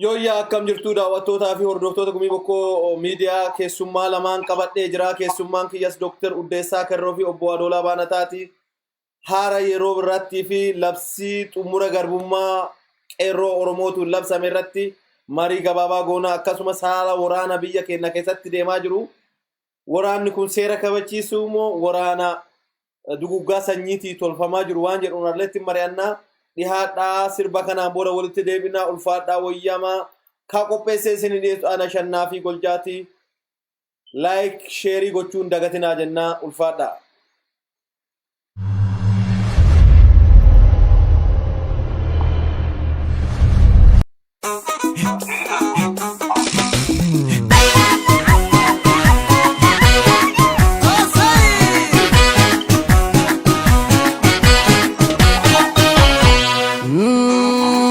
Yooyyaa, akkam jirtuu daawwattootaa fi hordoftoota Gumii Bokkoo Miidiyaa? Keessummaa lamaan qabadhee jira. Keessummaan kiyyas Dooktar Uddeessaa Kerroo fi Obbo Adoolaa Baanataati. Haara yeroo irrattii fi labsii xumura garbummaa qeerroo Oromootuun labsame irratti marii gabaabaa goona, akkasumas haala waraana biyya keenya keessatti deemaa jiru. Waraanni kun seera kabachiisuu moo waraana duguggaa sanyiitii tolfamaa jiru waan jedhuun irratti mari'annaa. Dhihaadhaa, sirba kanaan booda walitti deebinaa. Ulfaadhaa, wayyamaa. Kaa qopheessee isin dhiyeessu ana Shannaa fi Goljaatii. Like, share gochuun dagatinaa jennaa, ulfaadhaa.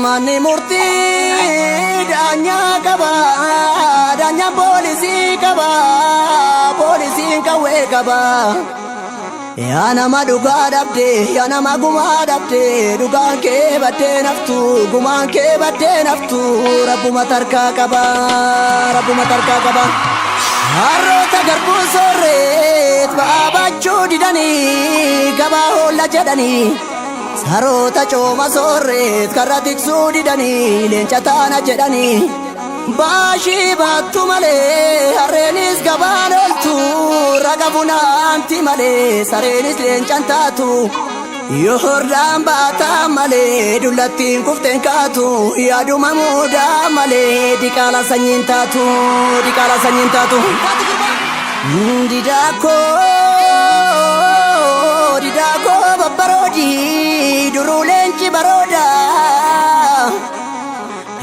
Manni murtii daanyaa qaba, daanyaan poolisii qaba, poolisiin qawwee qaba. Yaa nama dhugaa dhabde, yaa nama gumaa dhabde, dhugaan kee baddee naftu, gumaan kee baddee naftu, rabbuma tarkaa qaba, rabbuma tarkaa qaba. Harroota garbuu soorreet ba'aa baachuu didanii gabaa hoolla jedhanii. Saroota cooma soorreet karra tiksuu didanii leenca taana jedhanii. Baashii baattu malee harreenis gabaan ooltu, raga funaanti malee sareenis leencan taatu. Yoo hordaan baataa malee dullattiin kufteen kaatu, yaaduma muudaa malee diqaala sanyiin taatu, diqaala sanyiin taatu. Didaakoo, didaakoo babbaroodii, duruu leenci barooda.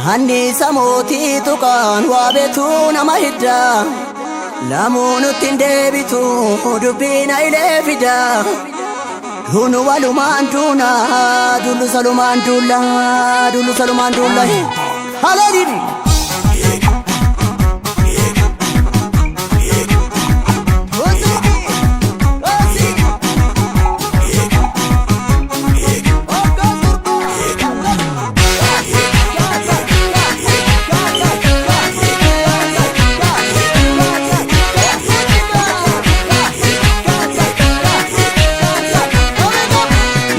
Kanniisa mootii tuqaan waa beetuu nama hidda. Lamuu nutti hin deebitu dubbiin ilee fida. Duunu walumaan duuna, dullu salumaan duulla, dullu salumaan duulla. Haleeliin!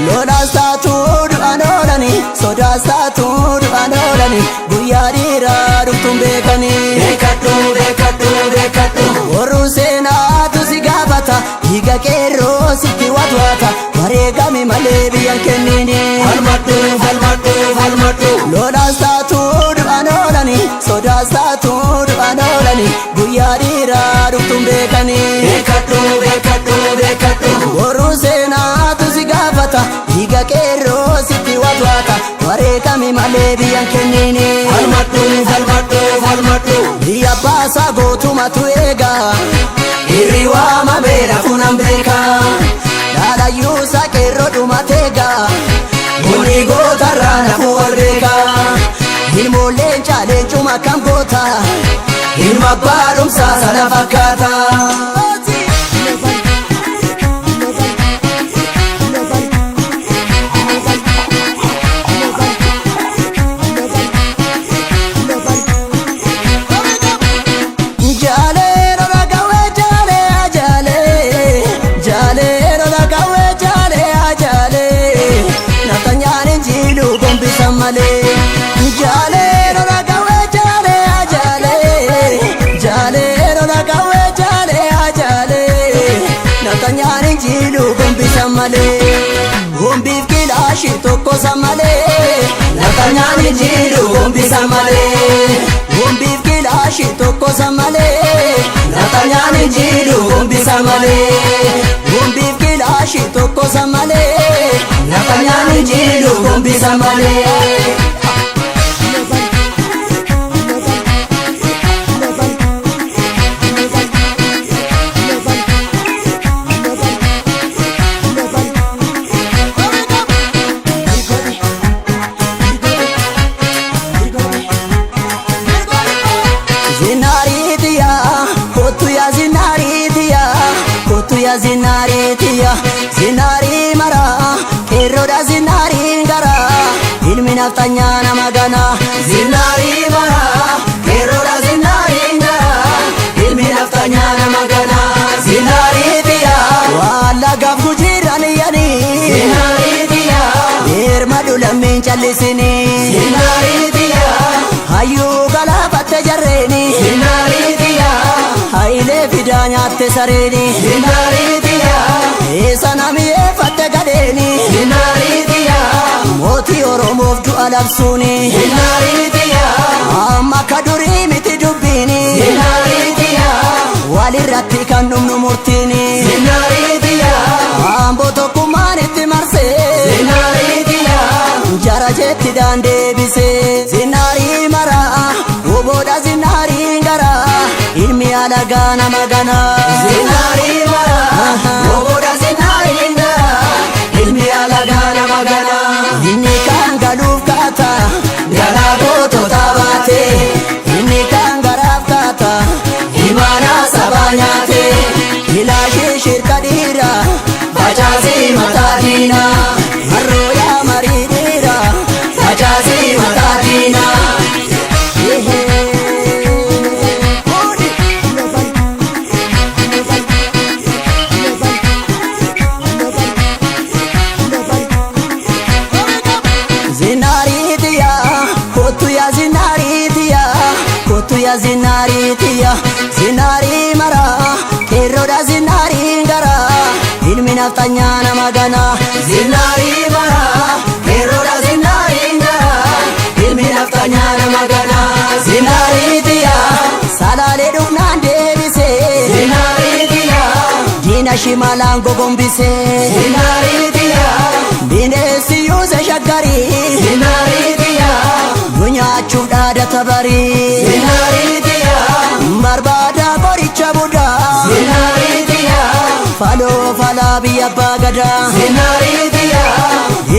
Lolaas taatu du'aan oolani, sodaas taatu du'aan oolani, guyyaa dhiiraa dhuftuun beekani. Beekadhu, beekadhu, beekadhu. Warruu seenaatu si gaafata, dhiiga qeerroo sitti watwaata, wareegame malee biyyan kennini. Falmadhu, falmadhu, falmadhu. Lolaas taatu du'aan oolani, sodaas taatu du'aan oolani, guyyaa dhiiraa dhuftuun beekani. Beekadhu, beekadhu, beekadhu. Warruu seenaatu si gaafata, dhiiga qeerroo sitti watwaata, wareegame malee biyyan kennini. Falmadhu, falmadhu, falmadhu. Biyya baasaa gootumatu eega. Irri waamameera kunan beeka. Dhaadhayyuusaa qeerroo dhumateega. Bunni gootarraa nafuu wal beeka. Ilmoon leencaa leencuma kam goota. Ilma abbaa dhumsaa sana fakkaata. Jaalee rola qawwee jaalee jaalee, jaalee rola qawwee jaalee jaalee, naftanyaan injiilu gombisa malee. Jaalee rola qawwee jaalee jaalee, jaalee rola qawwee jaalee jaalee, naftanyaan injiilu gombisa malee. Gombiif kilaashii tokkosa malee. Naftanyaan injiilu gombisa malee. Gombiif kilaashii tokkosa malee. Naftanyaan injiilu gombisa malee. Gombiif kilaashii tokkosa malee. Naftanyaan injiilu gombisa malee. Zinaariitiya, kottu yaa zinaariitiya, kottu yaa zinaariitiya, zinaarii mara, qeerroodha zinaariin gara, ilmi naftanyaa nama gana. Zinaarii mara, Oromiyaa nyaatte sareeni. Zinaariitiya. Eessa namiyeeffatte gadheeni. Zinaariitiya. Mootii Oromoof du'a labsuuni. Zinaariitiya. Amma akka durii miti dubbiini. Zinaariitiya. Walirratti kan dhumnu murtiini. Zinaariitiya. Amboo tokkummaan itti marsee. Zinaariitiya. Jara jetti daan deebisee. Zinaarii maraa oboodha zinaariin garaa ilmi alagaa nama ganaa. Zinaarii maraa oboodha zinaariin garaa ilmi alagaa nama ganaa. Inni kaan galuuf kaata Garaa gootota baate inni kaan garaaf kaata imaanaa sabaa nyaate ilaashee shirka dhiira facaasii mataa diinaa harroo yaa marii dhiira. Facaasii mataa diinaa. Zinaariitiya kottu yaa zinaariitiya kottu yaa zinaariitiya zinaarii maraa qeerroodha zinaariin garaa ilmi nafxanyaa nama ganaa. Zinaarii maraa qeerroodha zinaariin garaa ilmi nafxanyaa nama ganaa. Zinaariitiya salaalee dhufnaan deebisee Zinaariitiya. diina shimalaan gogombisee Zinaariitiya. bineensi yuuse shaggarii Zinaariitiya. nu nyaachuuf dhaadata barii Zinaariitiya. barbaada qoricha budaa Zinaariitiya. faloo falaa biyya abbaa gadaa Zinaariitiya.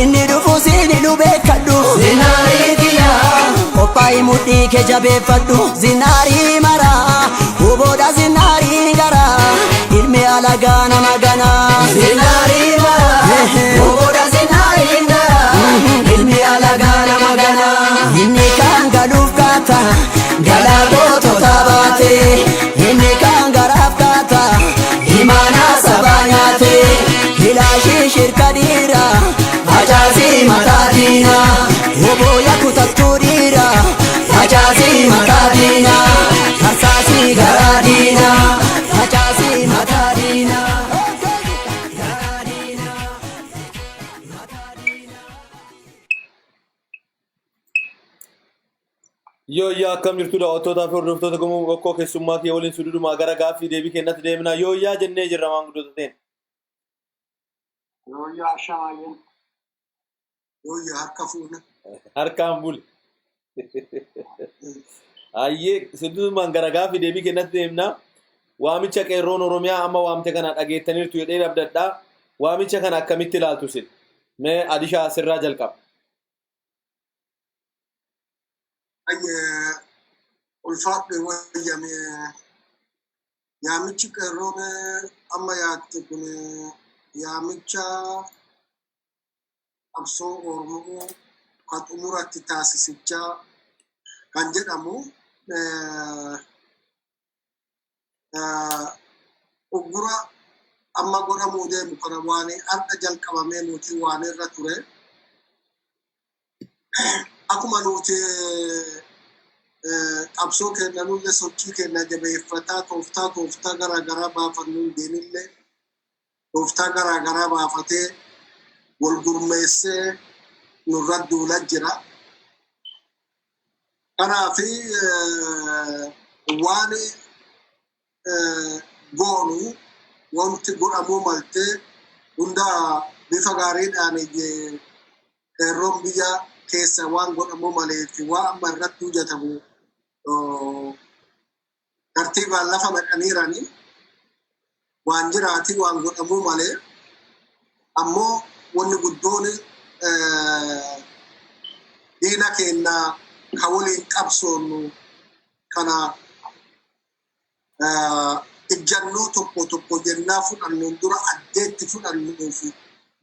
Inni dhufu siin nu beekadhu Zinaariitiya. Qophaa'ii mudhii kee jabeeffadhu zinaarii maraa huboodha zinaarii garaa ilmi alagaa nama ganaa. Zinaarii maraa oboodha zinaariin garaa ilmi alagaa nama ganaa. Inni kaan galuuf kaata Galaa gootota baate inni kaan garaaf kaata imaanaa sabaa nyaate ilaashii shirka dhiira facaasii mataa diinaa hobooya kutattuu dhiira facaasii mataa diinaa tarsaasii garaa diinaa facaasii mataa diinaa. Yooyyaa akkam jirtu daawwattootaa fi hordoftoota Gumii Bokkoo keessummaa kee waliin sududumaa gara gaaffii deebii kennatti deemna. Yooyyaa jennee jirra maanguddoota ta'een. Yooyyaa shaayeen. Yooyyaa harka fuuna. Harkaan buli. Ayyee sududumaan gara gaaffii deebii kennatti deemna. Waamicha qeerroon Oromiyaa amma waamte kana dhageettaniirtu jedhee abdadhaa. Waamicha kana akkamitti ilaaltu isin? Mee Adishaa sirraa jalqaba. Baay'ee ulfaadhe wayyame yaamichi qeerroon amma yaatte kun yaamicha qabsoo Oromoo kan xumuratti taasisichaa kan jedhamu uggura amma godhamuu deemu kana waan har'a jalqabamee nuti waan irra ture. Akkuma nuti qabsoo keenya nullee sochii keenya jabeeffataa tooftaa tooftaa garaagaraa baafannuun deemillee tooftaa garaagaraa baafatee wal gurmeessee nurra duulaa jira. Kanaafi waan goonu wanti godhamuu maltee hunda bifa gaariidhaan qeerroon biyya keessa waan godhamuu malee fi waan amma irratti hojjetamu tartiibaan lafa naqaniiranii waan jiraati waan godhamuu malee ammoo wanni guddoon diina keenya ka waliin qabsoonnu kana ijjannoo tokko tokko jennaa fudhannuun dura addeetti fudhannuu fi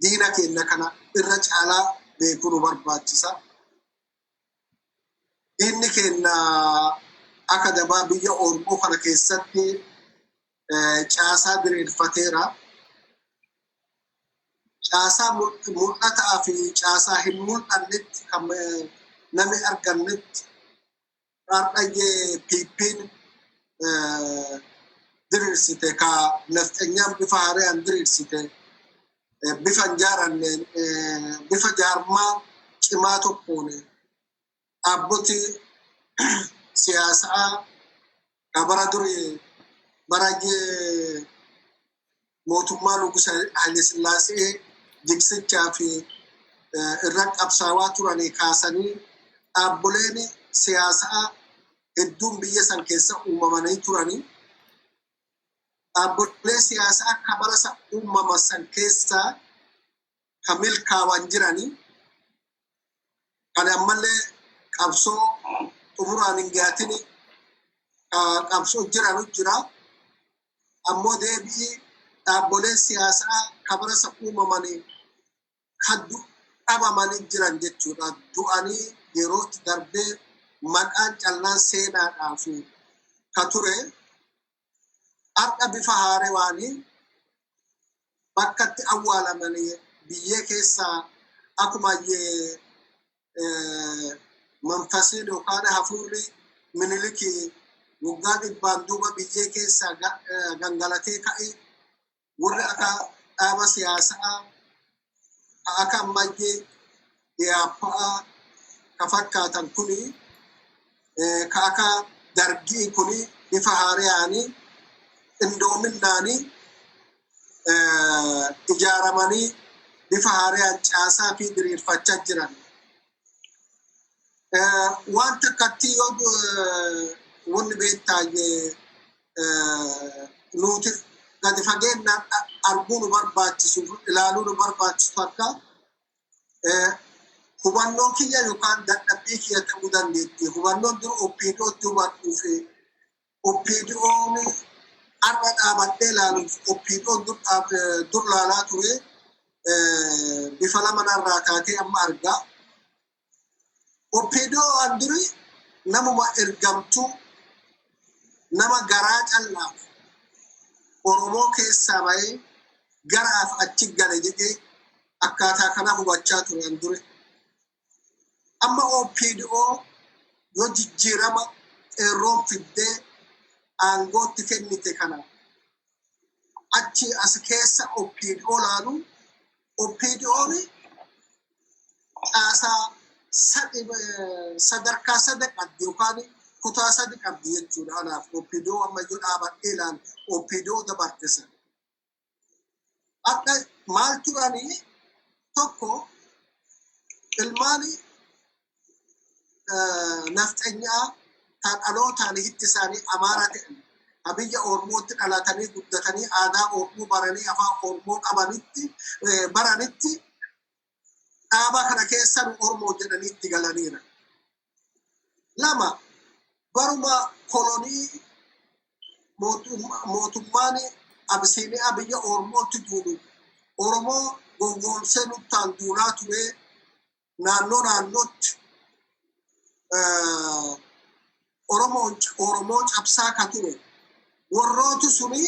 diina keenya kana irra caalaa beekuu nu barbaachisa. Diinni keenya akka dabaa biyya Oromoo kana keessatti caasaa diriirfateera. Caasaa mul'ataa fi caasaa hin mul'annetti kan namni argannetti har'ayyee PP'n diriirsite, ka nafxanyaan bifa haaraan diriirsite, bifa hin jaaranneen, bifa jaarmaa cimaa tokkoon dhaabboti siyaasaa ka bara durii, bara mootummaa Nugusa Haile Sillaasee jigsichaa fi irra qabsaawaa turanii kaasanii, dhaabboleen siyaasaa hedduun biyya san keessa uumamanii turanii. Dhaabbolee siyaasaa akka bara uumama san keessaa ka milkaawan jiranii, kan ammallee qabsoo xumuraan hin gaatin qabsoo jiranu jira. Ammoo deebi'ii dhaabboleen siyaasaa ka bara san uumamanii kan dhabamanii jiran jechuudha. Du'anii yerootti darbee maqaan callaan seenaadhaaf ka ture. Har'a bifa haarewaanii bakkatti awwaalamanii biyyee keessaa akkuma manfasiin yookaan hafuurri Minilikii waggaa 100n duuba biyyee keessaa gangalatee ka'e, warri akka dhaaba siyaasaa akka ammayyee dhiyaappa'aa ka fakkaatan kuni, ka akka Dargii kuni, bifa haariyaanii qindoominnaanii ijaaramanii bifa haariyaan caasaa fi diriirfachaa jiran. Waan takkatti yoo wanni beektaayyee nuti gadi fageenyaan arguu nu barbaachisu, ilaaluu nu barbaachisu, akka hubannoon kiyya yookaan dadhabbii kiyya ta'uu dandeetti. Hubannoon dur OPDOtti hubadhuu fi OPDOn har'a dhaabadhee ilaaluuf OPDOn dur laalaa ture bifa lama narraa kaatee amma argaa. OPDO an duri namuma ergamtuu, nama garaa callaaf Oromoo keessaa bahee garaaf achi gale jedhee akkaataa kana hubachaa ture an duri. Amma OPDO yoo jijjiirama qeerroon fiddee aangootti kennite kana achi as keessa OPDO laalu, OPDOn caasaa sadarkaa sada qabdi yookaan kutaa sadi qabdi jechuudha anaaf OPDO amma yoo dhaabadhee ilaalu OPDO dabarte sana. Akka maal turanii, tokko ilmaan nafxanyaa kan dhalootaan hiddi isaanii Amaaraa ta'an, ka biyya Oromootti dhalatanii guddatanii aadaa Oromoo baranii afaan Oromoo qabanitti baranitti dhaaba kana keessa nu Oromoo jedhanii itti galaniira. Lama, baruma kolonii mootummaan Abisiiniyaa biyya Oromootti duulu Oromoo gowwoomsee nuttaan duulaa ture, naannoo naannootti Oromoo cabsaa ka ture. Warrooti suni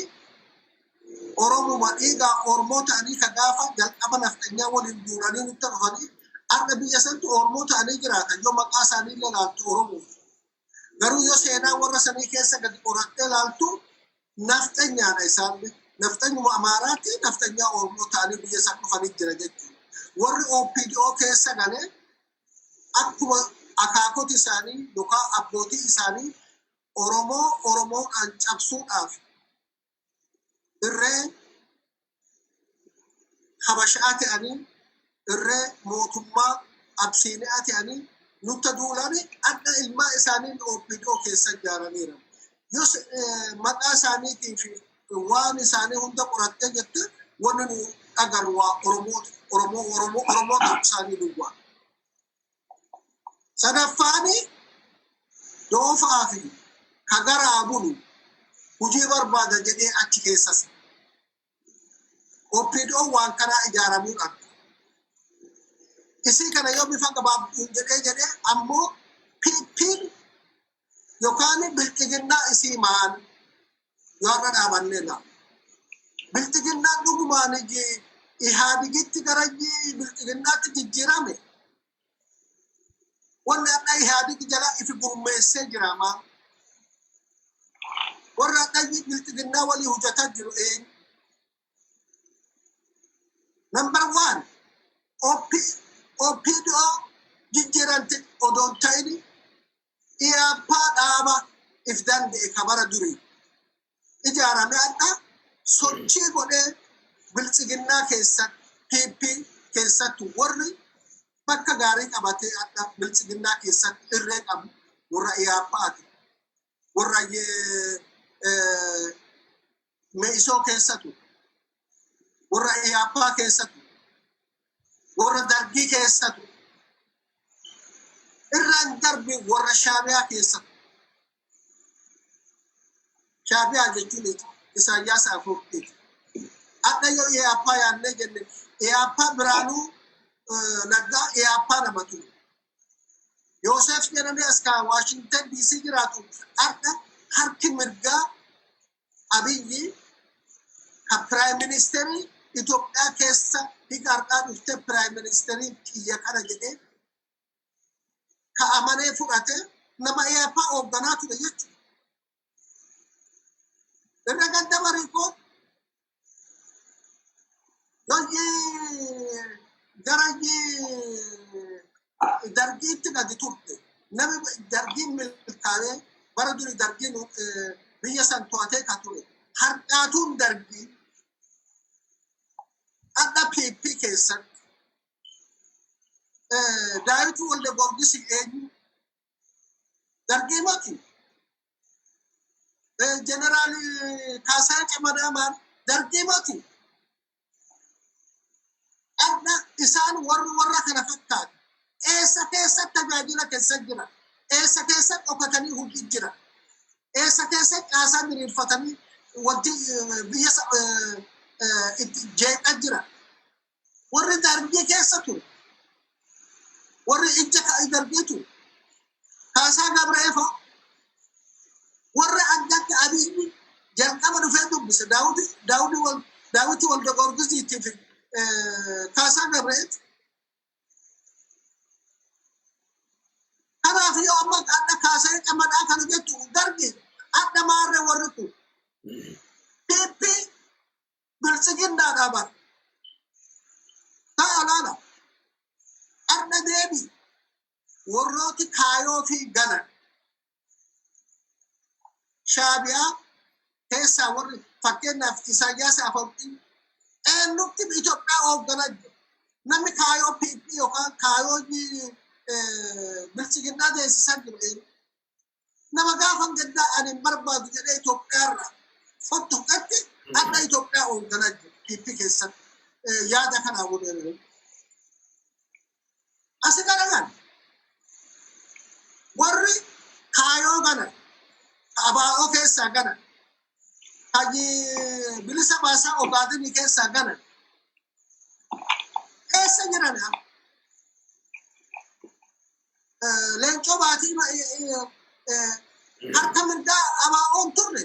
Oromuma dhiigaa Oromoo ta'anii ka gaafa jalqaba nafxanyaa waliin duulanii nutti dhufanii har'a biyya sanatti Oromoo ta'anii jiraatan, yoo maqaa isaanii illee ilaaltu Oromoo. Garuu yoo seenaa warra sanii keessa gadi qorattee ilaaltu nafxanyaadha isaan. Nafxanyuma Amaaraatti nafxanyaa Oromoo ta'anii biyya san dhufanii jira jechuudha. Warri OPDO keessa galee akkuma akaakota isaanii yookaan abbootii isaanii Oromoo Oromoodhaan cabsuudhaaf irree Habashaa ta'anii, irree mootummaa Absiiniyaa ta'anii nutta duulani adda ilmaa isaanii OPDO keessa ijaaraniira. Yoo maqaa isaaniitii fi waan isaanii hunda qorattee jette, wanni nu agarru waa Oromoo Oromoo Oromoo Oromoo ta'uu isaanii duwwaa. Sadaffaani, doofaa fi ka garaa bulu hojii barbaada jedhee achi keessas. OPDO waan kanaa ijaaramuu qabdi. Isii kana yoo bifa gabaabduun jedhee jedhee, ammoo PP'n yookaan bilxiginnaa isii maal yoo har'a dhaabannee laala. Bilxiginnaan dhugumaan Ihaadigitti gara bilxiginnaatti jijjiirame. Wanni har'a Ihaadig jala ifi gurmeessee jira maal? Warra dhayyi bilxiginnaa walii hojjetaa jiru eenyu? Number one, OP, OPDO jijjiiramte odoon ta'ini IHAPA dhaaba if danda'e kabara durii ijaarame adda sochii godhee bilxiginnaa keessatti, PP keessatti, warri bakka gaarii qabatee adda bilxiginnaa keessatti irree qabu warra IHAPAati. Warra Me'isoo keessatu, warra IHAPA keessatu, warra Dargii keessatu, irraan darbi warra Shaabiyaa keessatu. Shaabiyaa jechuun Isaayyaas Afoorqiiti. Adda yoo IHAPA yaannee jenne, IHAPA Biraanuu Naggaa IHAPA nama ture. Yoosef jedhamee as kaa Waashintan DC jiraatu adda harki mirgaa Abiyyi, ka prime ministerii Itoophiyaa keessa higa har'aa dhuftee prime ministeriin kiyya kana jedhee ka amanee fudhate, nama IHAPA hoogganaa ture jechuudha. Irra ganda bariikoo yoyyee gara Dargiitti gadi turte. Namni Dargiin milkaa'ee bara duri Dargiin biyya san to'atee ka ture. Har'aatuun Dargii adda PP keessatti Daawitu Walde Gorgis eenyu? Dargii moti. Jeneraal Kaasaa Camadaa maal? Dargii moti. Adda isaan warri warra kana fakkaatu eessa keessa tajaajila keessa jira? Eessa keessa dhokatanii hojii jira? Eessa keessa caasaa diriirfatanii wanti biyya itti jeeqaa jira? Warri Dargii keessa ture, warri ija Dargii ture, Kaasaa Gabra'ee fa'a, warri addatti Abiyyi jalqaba dhufee dubbise Daawiti Walda Gorgisiitii fi Kaasaa Gabra'eeti. Kanaaf yoo amma adda Kaasee Camadaa kana jettu Dargi adda maarree warri kun PP biltsiginnaa dhaban. Ta'a laala. Arda deebi warrooti kaayoo fi galan. Shaabiyaa keessaa warri fakkeenyaaf Isaayyaas Afawarqii eenyutti Itoophiyaa hoogganaa jiru? Namni kaayoo PP yookaan kaayoo biltsiginnaa deessisaa jiru eenyu? Nama gaafa gaddaa ani hin barbaadu jedhee Itoophiyaarraa fottoqatti adda Itoophiyaa hoogganaa jiru PP keessatti yaada kanaa waliin. Asi garagal warri kaayoo galan, abaa'oo keessaa galan, kaji bilisa baasaa Ogaadinii keessaa galan eessa jiran? Leencoo Baatii harka mirgaa abaa'oon turre.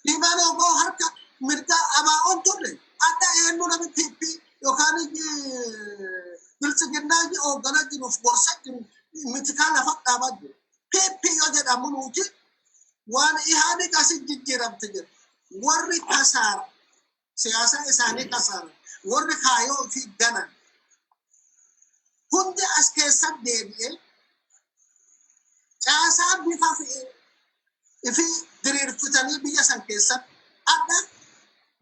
Diimaan Ogoo harka mirgaa abaa'oon turre. Adda eenyu namni PP yookaan biltsiginnaa hoogganaa jiruuf gorsa jiru mitikaa lafa dhaabaa jiru? PP yoo jedhamu nuti waan Ihaadig asit jijjiiramte jedhu, warri kasaara siyaasa isaanii kasaara, warri kaayoo ofii ganan hundi as keessa deebi'ee caasaa bifa fi diriirfitanii biyya san keessatti adda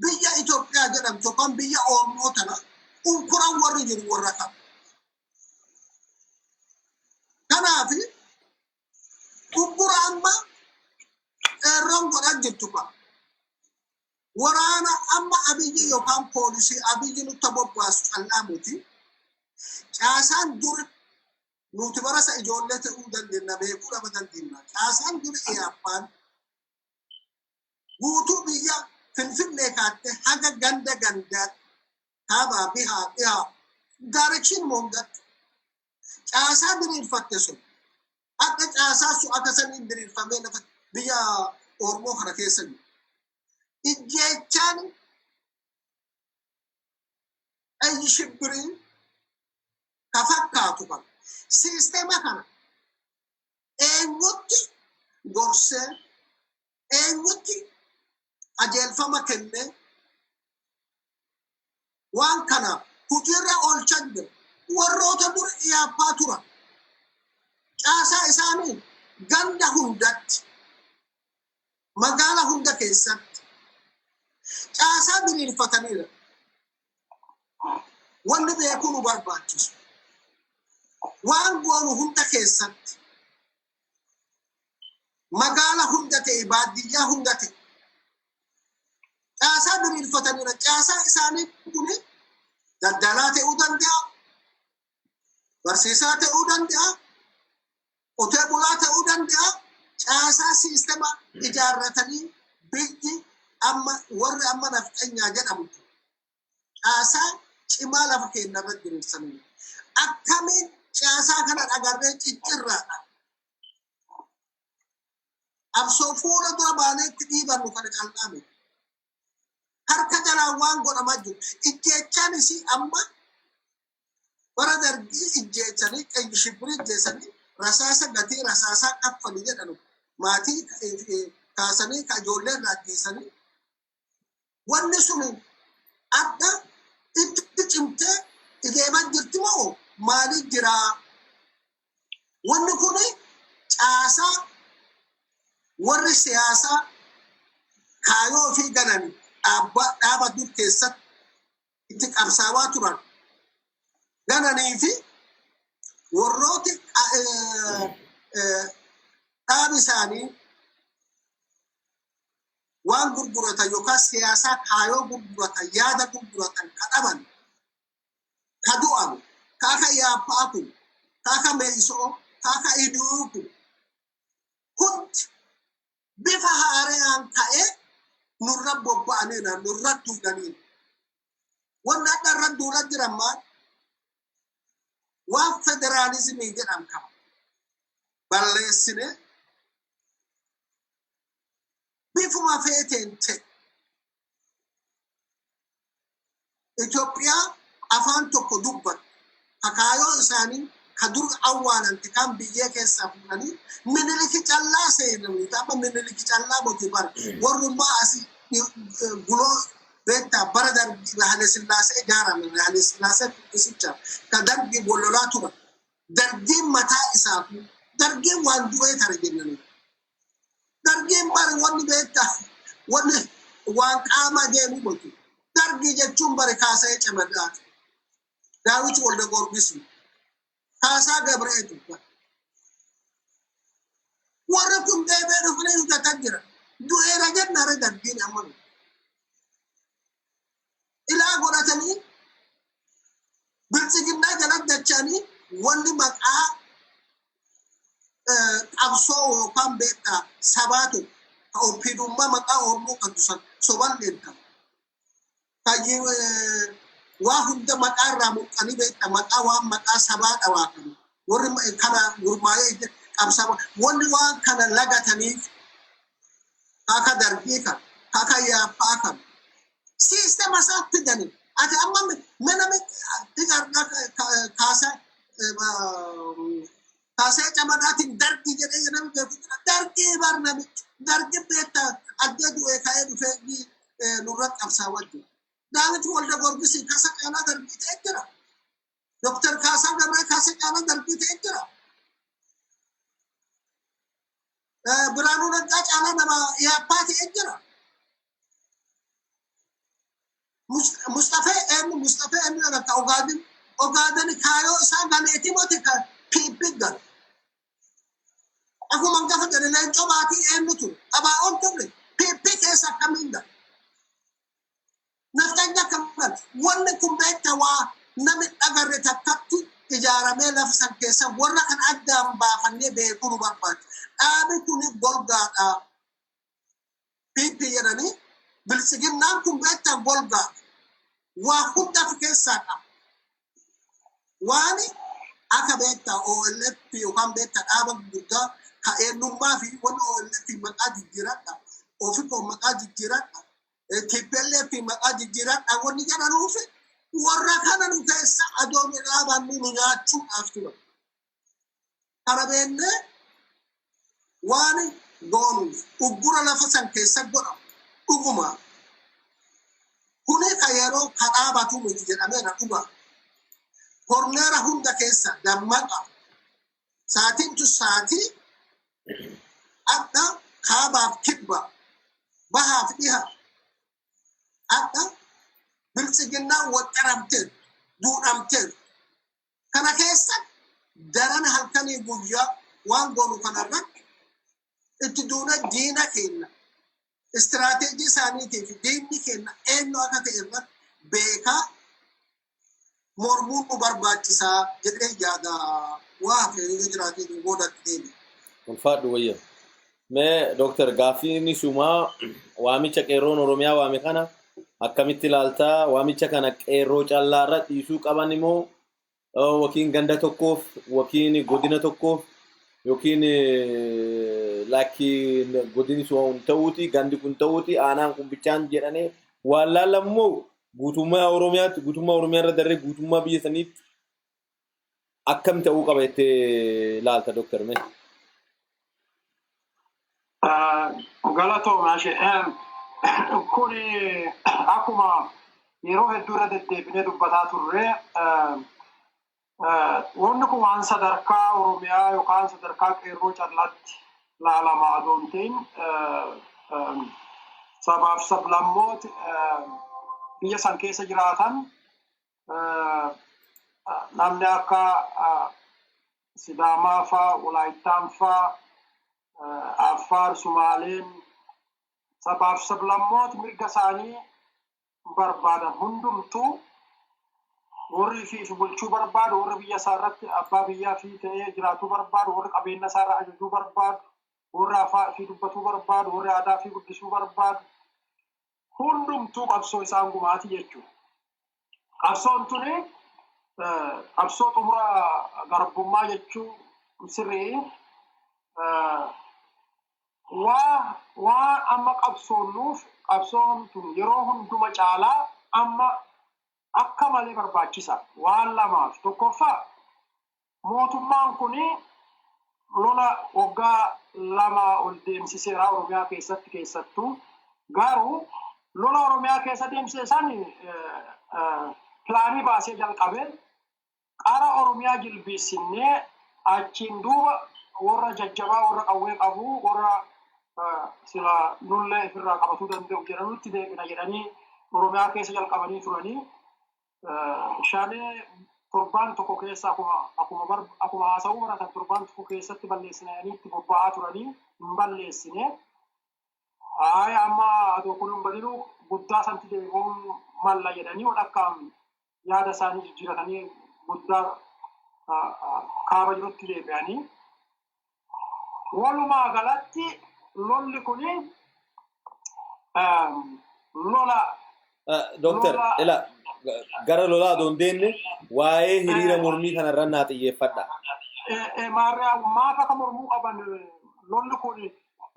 biyya Itoophiyaa jedhamtu yookaan biyya Oromoo tana unkuran warri jiru warra kam? Kanaaf uggura amma qeerroon godhan jirtu qaba. Waraana amma Abiyyi yookaan poolisii Abiyyi nutti bobbaasu callaa miti. Caasaan dur nuti barasa ijoollee ta'uu dandeenya, beekuu dhaba dandeenya. Caasaan dur EAPaan guutuu biyya Finfinnee kaatte haga ganda gandaatti, kaabaa, bihaa, dhihaa, direction hundatti caasaa diriirfatte sun akka caasaa sun akka saniin diriirfamee lafa biyya Oromoo kana keessa jiru. Ijjeechaan qayyi shibbirii ka fakkaatu kana siistema kana eenyutti gorsee Eenyutti qajeelfama kennee waan kana hojiirra oolchan jira? Warroota dur dhiyaappaa turan. Caasaa isaanii ganda hundatti, magaala hunda keessatti caasaa diriirfataniira. Wanni beekuu nu barbaachisu, waan goonu hunda keessatti, magaala hunda ta'e, baadiyyaa hunda ta'e, caasaa diriirfataniira. Caasaa isaanii kuni daldalaa ta'uu danda'a, barsiisaa ta'uu danda'a, qotee bulaa ta'uu danda'a. Caasaa siistema ijaarratanii biyyi amma warri amma nafxanyaa jedhamu caasaa cimaa lafa keenya irra diriirsanii. Akkamiin caasaa kana agarree ciccirraadha? Qabsoo fuula dura baanee itti dhiibannu kana callaa miti. Harka jalaan waan godhamaa jiru. Ijjeechaanis amma bara Dargii ijjeechanii, qayyi shibbirii ijjeessanii, rasaasa gatii rasaasaa kaffali jedhanu maatii kaasanii ka ijoollee irraa ajjeessanii, wanni sun adda itti cimtee deemaa jirti moo maaliif jiraa? Wanni kun caasaa warri siyaasaa kaayoo ofii galan dhaaba dur keessatti itti qabsaawaa turan gananii fi warrooti dhaabi isaanii waan gurguratan yookaan siyaasaa kaayoo gurguratan, yaada gurguratan ka dhaban, ka du'an, ka akka yaappaa kun, ka akka meeysoo, ka akka iduu kun hundi bifa haaraan ka'ee nurra bobba'aniira, nurra duudhaniira. Wanni adda irra duula jiran maal? Waan federaalizimii jedhan qaba. Balleessine bifuma feeteen ta'e Itoophiyaa afaan tokko dubbatu, kakaayoo isaanii ka dur awwaalante kan biyyee keessaa fuudhanii Miniliki callaa seenanii, amma Miniliki callaa moti bara warrummaa asii guloo beektaa, bara Dargii Haile Sillaasee ijaarame, Haile Sillaasee guddisicha ka Dargii wallolaa turan. Dargiin mataa isaatu Dargiin waan du'ee tare jennanii. Dargiin bari wanni beektaa wanni waan qaama deemu moti. Dargii jechuun bari Kaasa'ee Camadaati. Daawit Wolde Gorgisi. Kaasaa Gabreetu. Warri kun deebi'ee dhufanii hojjetan jira. Du'eera jenna Dargiin amma. Ilaa godhatanii biltsiginnaa jala dachanii wanni maqaa qabsoo yookaan beektaa sabaatu ka ofiidummaa maqaa Oromoo qabdu san soban leenta. Waa hunda maqaa irraa mulqanii beektaa maqaa waan maqaa sabaa dhawaa kan warri kana gurmaa'ee qabsaa wanni waan kana lagataniif akka Dargii kan akka yaappaa kan siistema isaa fidanii. Ati amma mana kaasa Kaasee Camadaatiin Dargii jedhee namni beeku jira. Dargii bar namichi Dargii beektaa addee du'ee ka'ee dhufee nurra qabsaawaa jira. Daawit Wolde Gorgis kasa caalaa Dargii ta'e jira. Dr. Kaasaa Gabree kasa caalaa Dargii ta'e jira. Biraanuu Naggaa caalaa nama yaappaa ta'e jira. Mustafee eenyu, Mustafee eenyu jedhamta? Ogaadin, Ogaadin kaayoo isaa ganeetii moti ka PP gal. Akkuma gafa jedhe, Leencoo Baatii eenyu ture? Abaa'oon turre PP keessa akkamiin gal? Nafxanya akkam gal? Wanni kun beekta waa nami dhagarre takkatti ijaaramee lafa san keessa warra kan addaan baafannee beekuu nu barbaachisa. Dhaabi kun golgaadha. PP jedhanii biltsiginnaan kun beektaa golgaa waa hunda of keessaa qaba. Waan akka beektaa OLF yookaan beektaa dhaaba gurguddaa ka eenyummaa fi wanni OLF maqaa jijjiiradha. Ofikoo maqaa jijjiiradha. TPLF maqaa jijjiiradha wanni jedhanuuf warra kana nu keessa adoon dhaabaan nu nyaachuudhaaf tura. Kana beennee waan Goonuuf uggura lafa san keessa godhamu dhuguma. Kuni ka yeroo ka dhaabatu miti jedhameera dhuga. Korneera hunda keessa dammaqa. Saatiin tun saatii adda kaabaaf kibba, bahaaf dhiha, adda biltsiginnaan waxxaramteetu, duudhamteetu. Kana keessa daran halkanii guyyaa waan goonu kanarratti itti duuna diina keenya istiraateejii isaaniitii fi diinni keenya eenyu akka ta'e irratti beekaa mormuun nu barbaachisaa jedhee yaada. Waa hafee yoo jiraatee boodatti deebi. Ulfaadhu wayya. Mee Dooktar, gaaffii inni sumaa waamicha qeerroon Oromiyaa waame kana akkamitti ilaaltaa? Waamicha kana qeerroo callaarra dhiisuu qaban immoo yookiin ganda tokkoof yookiin godina tokkoof yookiin lakki, godinni sun ta'uuti, gandi kun ta'uuti, aanaan kun bichaan jedhanii waan laallamu moo guutummaa Oromiyaatti, guutummaa Oromiyaa irra darree guutummaa biyya saniitti akkam ta'uu qaba jettee laalta, Dooktar, mee? Galatooma ishee. Kun akkuma yeroo hedduu irra deddeebinee dubbataa turre, wanni kun waan sadarkaa Oromiyaa yookaan sadarkaa qeerroo callaatti laalama adoo hin ta'in, sabaaf sablammooti biyya san keessa jiraatan, namni akka Sidaamaa faa, Walaayittaan faa, Affaar, Sumaaleen, sabaaf sablammooti mirga isaanii barbaadan hundumtuu, warri fi bulchuu barbaadu, warri biyya isaa irratti abbaa biyyaa fi ta'ee jiraatuu barbaadu, warri qabeenya isaa irra ajajuu barbaadu, warri afaan fi dubbatuu barbaadu, warri aadaa fi guddisuu barbaadu hundumtuu qabsoo isaan gumaati jechuudha. Qabsoon tuni qabsoo xumura garbummaa jechuu sirrii. Waa amma qabsoonnuuf qabsoon tun yeroo hunduma caalaa amma akka malee barbaachisa waan lamaaf. Tokkoffaa, mootummaan kun lola waggaa 2 ol deemsiseera Oromiyaa keessatti keessattuu. Garuu lola Oromiyaa keessa deemsise san pilaanii baasee jalqabe, qara Oromiyaa jilbiisinnee achiin duuba warra jajjabaa, warra qawwee qabu, warra sila nullee ofirraa qabatuu danda'u jedhanutti deebina jedhanii Oromiyaa keessa jalqabanii turanii. Shanee torbaan tokko keessa akkuma haasa'uu baratan torbaan tokko keessatti balleessinanii itti bobba'aa turanii hin balleessine. Haaya, amma adoo kun hin badinuu guddaa santi deebi'uun malla jedhanii walakkaan yaada isaanii jijjiiratanii guddaa kaaba jirutti deebi'anii. Walumaa galatti lolli kuni lola Dooktar, ila gara lolaa odoo hin deemne waa'ee hiriira mormii kanarra naa xiyyeeffadha. Maarraa maaf akka mormuu qaban, lolli kun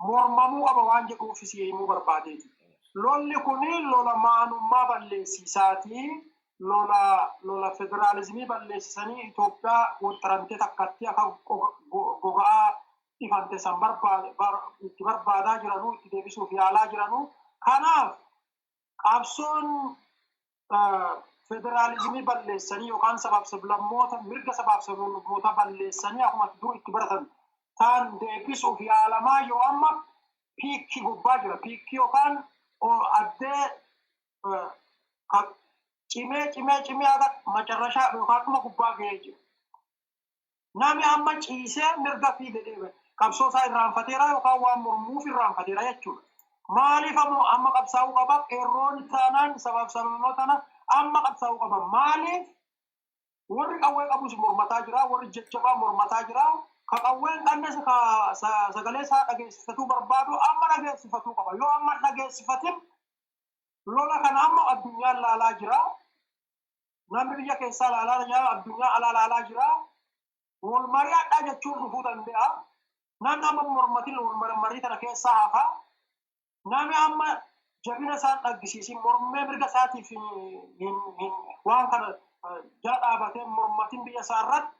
mormamuu qaba waan jedhuuf si himuu barbaadeeti. Lolli kun lola maanummaa balleessisaati. Lola federaalizimii balleessisanii Itoophiyaa waxxaramtee takkatti akka goga'aa ifante san itti barbaadaa jiranuu, itti deebisuuf yaalaa jiranuu. Kanaaf qabsoon federaalizimii balleessanii yookaan sabaaf sablammoota, mirga sabaaf sablammoota balleessanii akkuma dur itti baratan ta'an deebisuuf yaalamaa yoo amma piikii gubbaa jira. Piikii yookaan addee cimee cimee cimee haga macarrashaa yookaan dhuma gubbaa ga'ee jira. Namni amma ciisee mirga fi jedhee qabsoo isaa irraanfateera yookaan waan mormuuf irraanfateera jechuudha. Maaliif ammoo amma qabsaa'uu qaba? Qeerroon taanaan sabaaf sablammoota tana amma qabsaa'uu qaba. Maaliif? Warri qawwee qabus mormataa jira, warri jajjabaa mormataa jira. Ka qawwee hin qabnes, ka sagalee isaa dhageessifatuu barbaadu amma dhageessifatuu qaba. Yoo amma dhageessifatin lola kana amma addunyaan laalaa jira. Namni biyya keessaa laalaa jira, addunyaa alaa laalaa jira. Wal mari'adhaa jechuun dhufuu danda'a. Namni amma mormatiin wal marii kana keessaa hafa. Namni amma jabina isaan dhaggisiisin mormee mirga isaatiif waan kana jala dhaabatee mormatiin biyya isaa irratti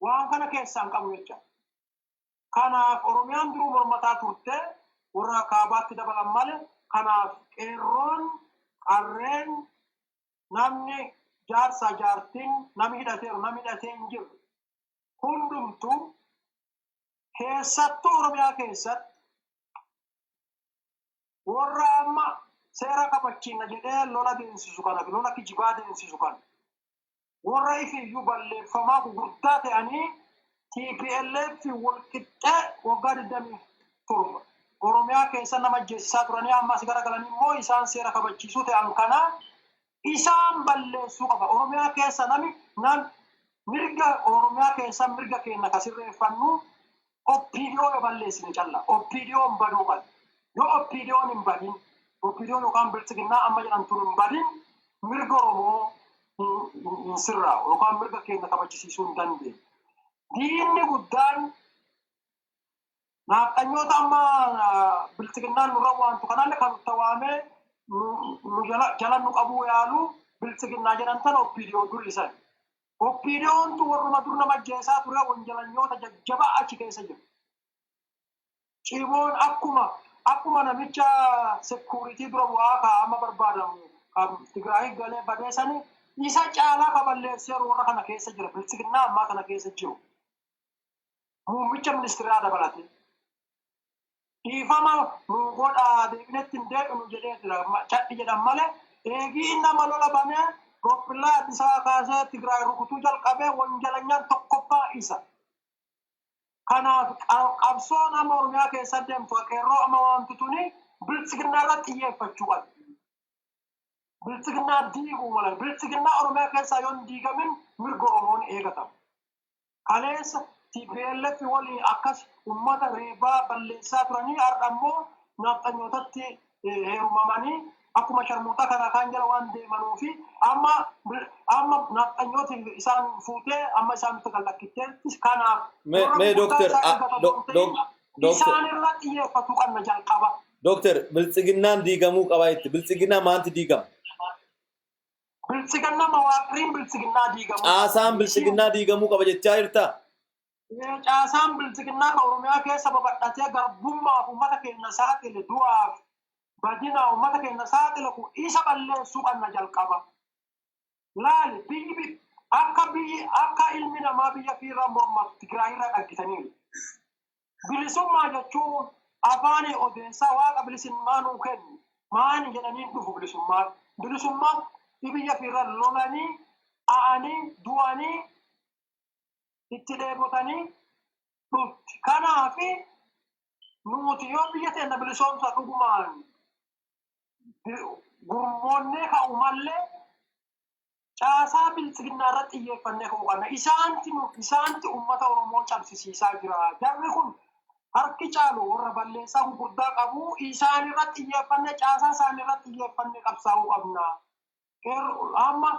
waan kana keessaa hin qabu jecha. Kanaaf Oromiyaan duruu mormataa turte, warra kaabaatti dabalan malee. Kanaaf qeerroon, qarreen, namni jaarsa, jaartiin, namni hidhateeru, namni hidhatee hin jiru hundumtuu, keessattuu Oromiyaa keessatti warra amma seera kabachiina jedhee lola deemsisu kana, lola kijibaa deemsisu kana, warra ifiyyuu balleeffamaa gurguddaa ta'anii TPLF wal qixxee waggaa 27 Oromiyaa keessa nama ajjeesisaa turanii, ammas garagalanii immoo isaan seera kabachiisuu ta'an kana isaan balleessuu qaba. Oromiyaa keessa nami nam mirga, Oromiyaa keessa mirga keenya ka sirreeffannu OPDO yoo balleessine calla. OPDOn baduu qaba. Yoo OPDOn hin badin, OPDOn yookaan Biltsiginnaa amma jedhamtu hin badin, mirga Oromoo hin sirraa'u yookaan mirga keenya kabachisiisuu hin dandeenye. Diinni guddaan naafxanyoota amma Biltsiginnaan nurra waantu kanallee kan nutti waamee nu jala nu qabuu yaalu Biltsiginnaa jedhamtan OPDO dur isan. OPDOntu warruma dur nama ajjeesaa ture, wanjalanyoota jajjabaa achi keessa jiru. Ciboon akkuma namicha security dura bu'aa kaa'ama barbaadamu kan Tigraay galee badeessanii isa caalaa ka balleesseeru warra kana keessa jira. Biltsiginnaa ammaa kana keessa jiru. Muummicha ministeeraa dabalate. Dhiifama nu godhaa, deebinetti hin deebinu jedhee jira. Cadhi jedhan malee eegii nama lola banee Rooppillaa Addis Ababaa kaasee Tigraay rukutuu jalqabee wanjalanyaan tokkoffaa isa. Kanaaf qabsoon amma Oromiyaa keessa deemtu, qeerroo amma waamtu tuni, Biltsiginnaa irratti xiyyeeffachuu qabdi. Biltsiginnaa diiguu mala. Biltsiginnaa Oromiyaa keessaa yoo hin diigamin mirga Oromoon eegatama. Kaleessa TPLF waliin akkas uummata reebaa balleessaa turanii, har'a immoo nafxanyootatti heerumamanii akkuma sharmuuxa kana kaan jala waan deemanuu fi amma nafxanyooti isaan fuutee amma isaan nutti gallakkitteetti. Kanaaf Mee dooktar, isaan irra xiyyeeffatu qabna jalqaba. Dooktar, Biltsiginnaan diigamuu qaba jetti. Biltsiginnaa maanti diigama? Biltsiginnaa, mawaaqiriin Biltsiginnaa diigamuu. Caasaan Biltsiginnaa diigamuu qaba jechaa jirtaa? Caasaan Biltsiginnaa kan Oromiyaa keessa babal'atee garbummaaf uummata keenya saaxile, du'aaf badina uummata keenya saaxile kun isa balleessuu qabna jalqaba. Laali, biyyi akka biyyi akka ilmi namaa biyya ofiirraa mormaaf Tigraayirraa dhaggitaniiru. Bilisummaa jechuun afaan odeessaa Waaqa bilisummaa nuu kennu maani jedhanii dhufu bilisummaan. Bilisummaan biyya ofiirra lolanii a'anii du'anii itti dheebotanii dhufti. Kanaafi nuti yoo biyya teenya bilisoomsa dhugumaan gurmoonnee ka'u mallee caasaa Biltsiginnaa irratti xiyyeeffannee ka'uu qabna. Isaanti uummata Oromoo cabsisiisaa jira. Jarri kun harki caalu warra balleessaa gurguddaa qabu. Isaan irratti xiyyeeffannee, caasaa isaanii irratti xiyyeeffannee qabsaa'uu qabna. Amma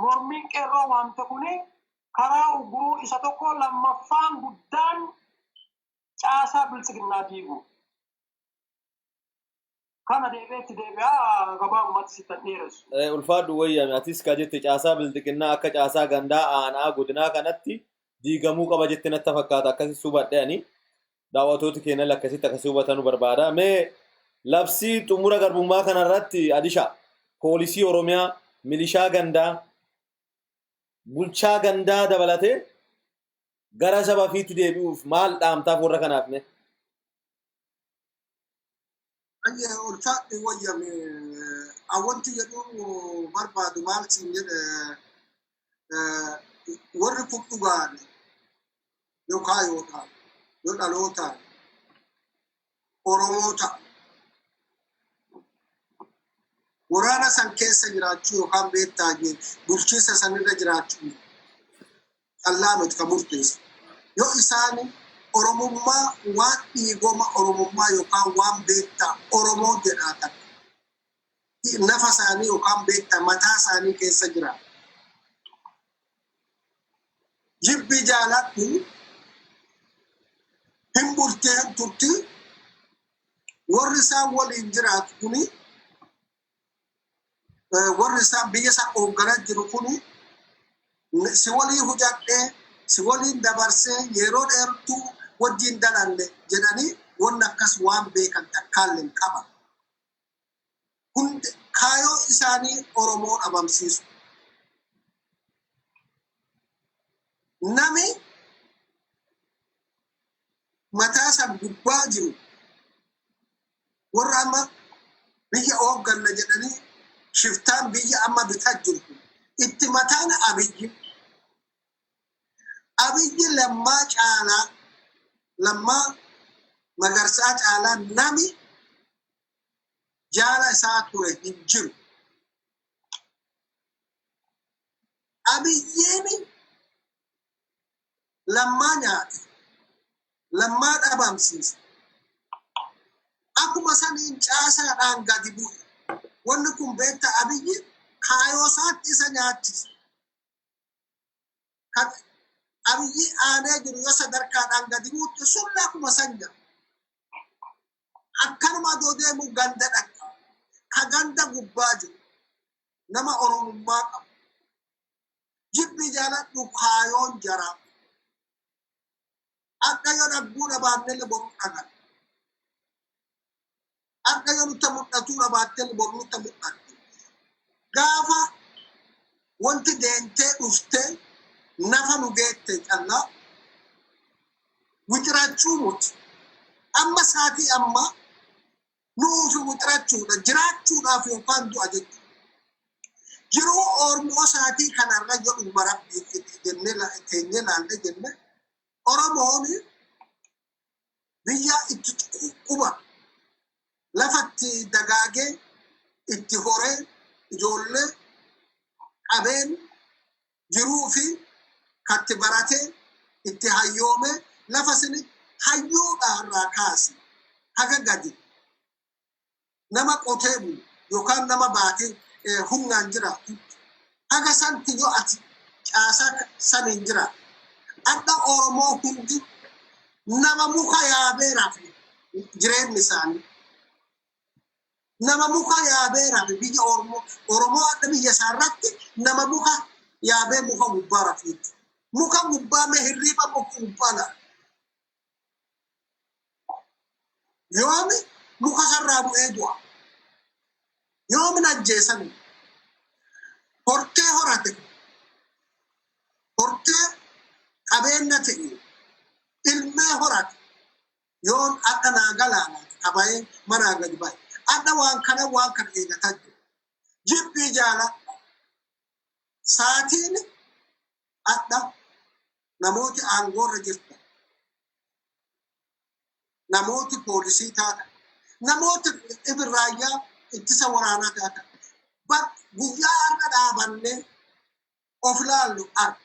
mormiin qeerroo waamte kuni karaa ugguruu isa tokko, lammaffaan guddaan caasaa Biltsiginnaa diigu. Kana deebi'eetti deebi'aa, gabaabumatti sittan dheeressu. Ulfaadhu wayyaame. Atis ka jette caasaa Biltsiginnaa akka caasaa gandaa, aanaa, godinaa kanatti diigamuu qaba jette natti fakkaata, akkasitti hubadhe ani. Daawwattooti keenya akkasitti akkasii hubatanuu barbaada. Mee labsii xumura garbummaa kanarratti Adisha, poolisii Oromiyaa, milishaa gandaa, bulchaa gandaa dabalatee gara saba ofiitti deebi'uuf maal dhaamtaaf warra kanaaf mee? Baay'ee ulfaadhi wayyame. Wanti jedhu barbaadu maal siin jedhe, warri kun dhugaan yookaan yoo ta'an, yoo dhalootaan Oromoo ta'a. Waraana san keessa jiraachuu yookaan beektaa bulchiinsa sanirra jiraachuu callaa miti kan murteessu. Yoo isaan Oromummaa, waan dhiigoma Oromummaa yookaan waan beektaa Oromoo jedhaatan nafa isaanii yookaan beektaa mataa isaanii keessa jira. Jibbi jaaladhu, hin bultee hin turti, warri isaan waliin jiraatu kuni, warri isaan biyya isaa hoogganaa jiru kuni, si waliin hojadhee si waliin dabarsee yeroo dheertuu Wajjin dalanne jedhanii wanni akkas waan beekan takkaallee hin qaban. Hundi kaayoo isaanii Oromoo dhabamsiisu. Nami mataa san gubbaa jiru warra amma biyya hoogganna jedhanii shiftaan biyya amma bitaa jirtu itti mataan Abiyyi. Abiyyi Lammaa caalaa, Lammaa Magarsaa caalaa nami jaala isaa ture hin jiru. Abiyyiin Lammaa nyaate, Lammaa dhabamsiise. Akkuma saniin caasaadhaan gadi bu'e. Wanni kun beekta, Abiyyi kaayoo isaatti isa nyaachise. Kan Abiyyi aanee jiru yoo sadarkaadhaan gadi buutte sun akkuma san jira. Akkanuma adoo deemu ganda dhaqa. Ka ganda gubbaa jiru nama Oromummaa qabu. Jibbi jaaladhu kaayoon jaraa. Akka yoo dhagguu dhabaannellee boru dhagan. Akka yoo nutti mul'atuu dhabaattellee boru nutti mul'atti. Gaafa wanti deemtee dhuftee nafa nu geette callaa wixirachuu muti. Amma saatii amma nuufi wixirachuudha, jiraachuudhaaf yookaan du'a jechuudha. Jiruu Oromoo saatii kanarra jedhuma Rabbii jennee teenyee laalle jenne, Oromoon biyya itti quba lafatti dagaagee itti horee ijoollee qabeen jiruu fi katti baratee itti hayyoomee lafa sini hayyuudha irraa kaasi haga gadi nama qotee bulu yookaan nama baatee humnaan jiraatu haga santi yoo ati caasaa saniin jiraatu. Adda Oromoo hundi nama muka yaabee rafe jireenyi isaanii. Nama muka yaabee rafe biyya Oromoo, Oromoo adda biyya isaa irratti nama muka yaabee muka gubbaa rafe jechuudha. Muka gubbaa mee hirriiba muka gubbaa laala. Yoomi muka sarraa bu'ee du'a. Yoomi ajjeesan hortee horate, hortee qabeenya ta'e ilmee horate yoon adda naa galaanaati kabayee manaa gadi ba'e. Adda waan kana eegataa jiru. Jibbii jaaladha. Saatiin adda namooti aangoorra jirtan. Namooti poolisii taatan. Namooti ibin raayyaa ittisa waraanaa taatan. Guyyaa har'a dhaabannee of laallu arga.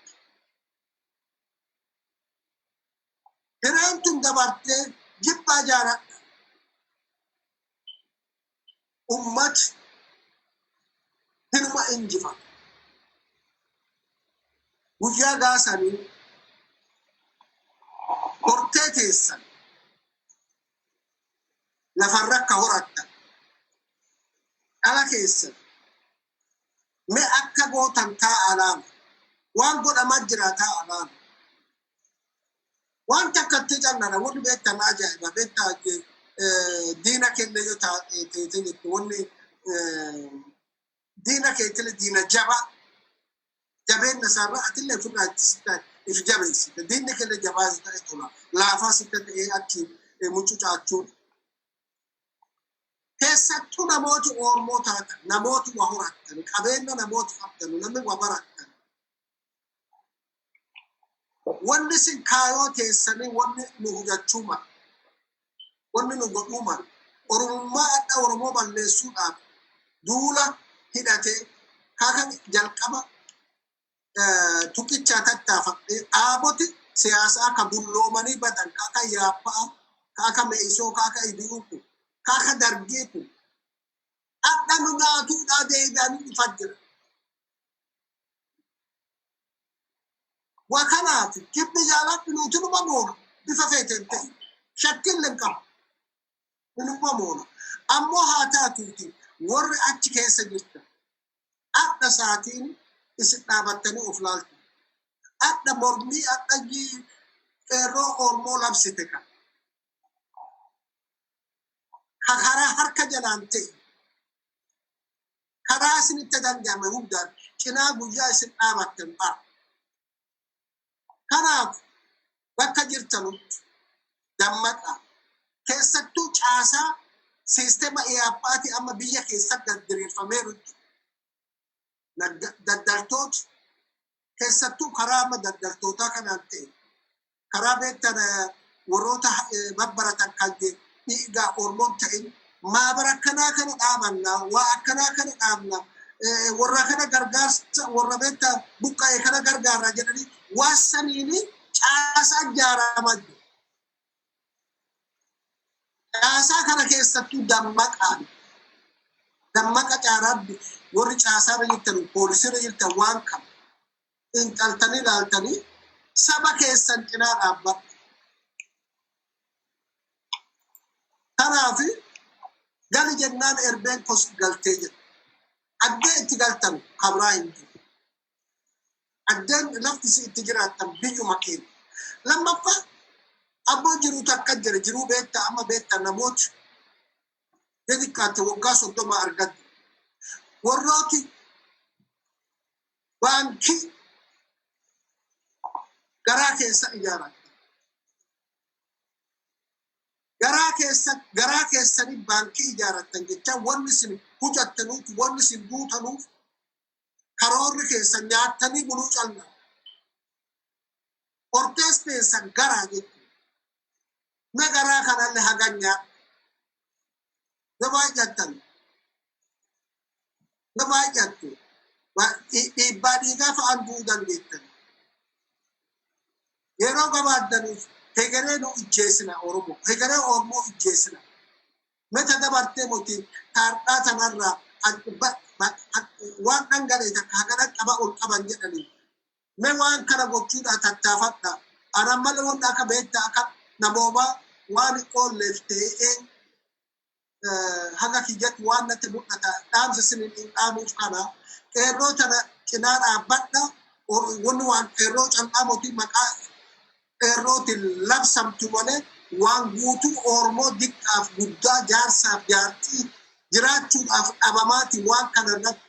Hireen tun dabartee jibbaa jaaladha. Ummati hinuma injifata. Guyyaa gaasanii hortee teessan lafarra akka horattan dhala keessan mee akka gootan taa'a laala. Waan godhamaa jira taa'a laala. Waan takkatti callana wanni beektan ajaa'iba beektaa, diina kenne yoo taate jettu, wanni diina keetile diina jabaa jabeenya isaarra atillee ofirraa ittisita if jabeessite, diinni kenne jabaa si ta'e tola laafaa sitti ta'ee achi mucucaachuun. Keessattuu namooti Oromoo taatan, namooti wa horattan, qabeenya namooti qabdan, namni wa barattan, wanni isin kaayoo teessanii, wanni nu hujachuu mala, wanni nu godhuu mala, Oromummaa adda Oromoo balleessuudhaaf duula hidhatee kaka jalqaba tuqichaa tattaafadhee dhaaboti siyaasaa ka dulloomanii badan ka akka Yaappaa, ka akka Me'isoo, ka akka Idi'uu kun, ka akka Dargii kun adda nu naatuudhaa deebi'anii dhufan jira. Waa kanaaf jibbi jaaladhu nuti numa moona, bifa feeteen ta'e shakkiin hin qabu. Numa moona. Ammoo haa taatuuti warri achi keessa jirtan adda saatiin isin dhaabattanii of laaltu. Adda mormii adda Qeerroo Oromoo labsite kan. Ka karaa harka jalaan ta'e karaa isinitti danda'ame hundaan cinaa guyyaa isin dhaabattan bara. Kanaaf bakka jirtanutti dammaqa. Keessattuu caasaa siistema EAPAati amma biyya keessatti gad diriirfameerutti daldaltoota, keessattuu karaa amma daldaltootaa kanaan ta'e, karaa beektan warroota babbaratan kan dhiigaa Oromoon ta'in maabara akkanaa kana dhaabanna, waa akkanaa kana dhaabna, warra kana gargaarsa, warra beekta buqqa'e kana gargaarra jedhanii waa saniini caasaa ijaaramaa jiru. Caasaa kana keessattuu dammaqaan dammaqa caaraan warri caasaarra jirtan, poolisirra jirtan, waan qabu xiinxaltanii ilaaltanii saba keessan cinaa dhaabbadha. Kanaaf gali jennaan erbeen kos galtee jedha. Addee itti galtan kabraa hin jiru. Addeen lafti si itti jiraattan biyyuma keenya. Lammaffaa, abboo jiruu takka jira, jiruu beektaa, amma beektaa namoota xixiqqaatti waggaa 30 argadhu. Warrooti baankii garaa keessa ijaaran. Garaa keessa, garaa keessanii baankii ijaarattan jecha wanni isin hujattanuuf, wanni isin guutanuuf, karoorri keessa nyaattanii buluu callaa. Hortees teessan garaa jechuudha. Me garaa kanallee hagan nyaadha. Yoo baay'attan, yoo baay'attu dhiibbaa dhiigaa fa'aan du'uu dandeettan. Yeroo gabaaddaniif hegeree nu ijjeessina Oromoo. Hegeree Oromoo ijjeessina. Meta dabartee moti taardhaa tanarraa waan dhangala'e takka hagana qaba ol qaban jedhanii. Me waan kana gochuudhaa tattaafadha. Anan malee wanti akka beektaa akka namoomaa waan qoolleef ta'ee haga kiyyatti waan natti mul'ata dhaamsa isiniin hin dhaamuuf kana qeerroo tana cinaa dhaabbadha. Wanni waan qeerroo callaa mootii maqaa qeerrootiin labsamtu malee waan guutuu Oromoo diqqaaf guddaa, jaarsaaf jaartii, jiraachuudhaaf dhabamaati. Waan kana irratti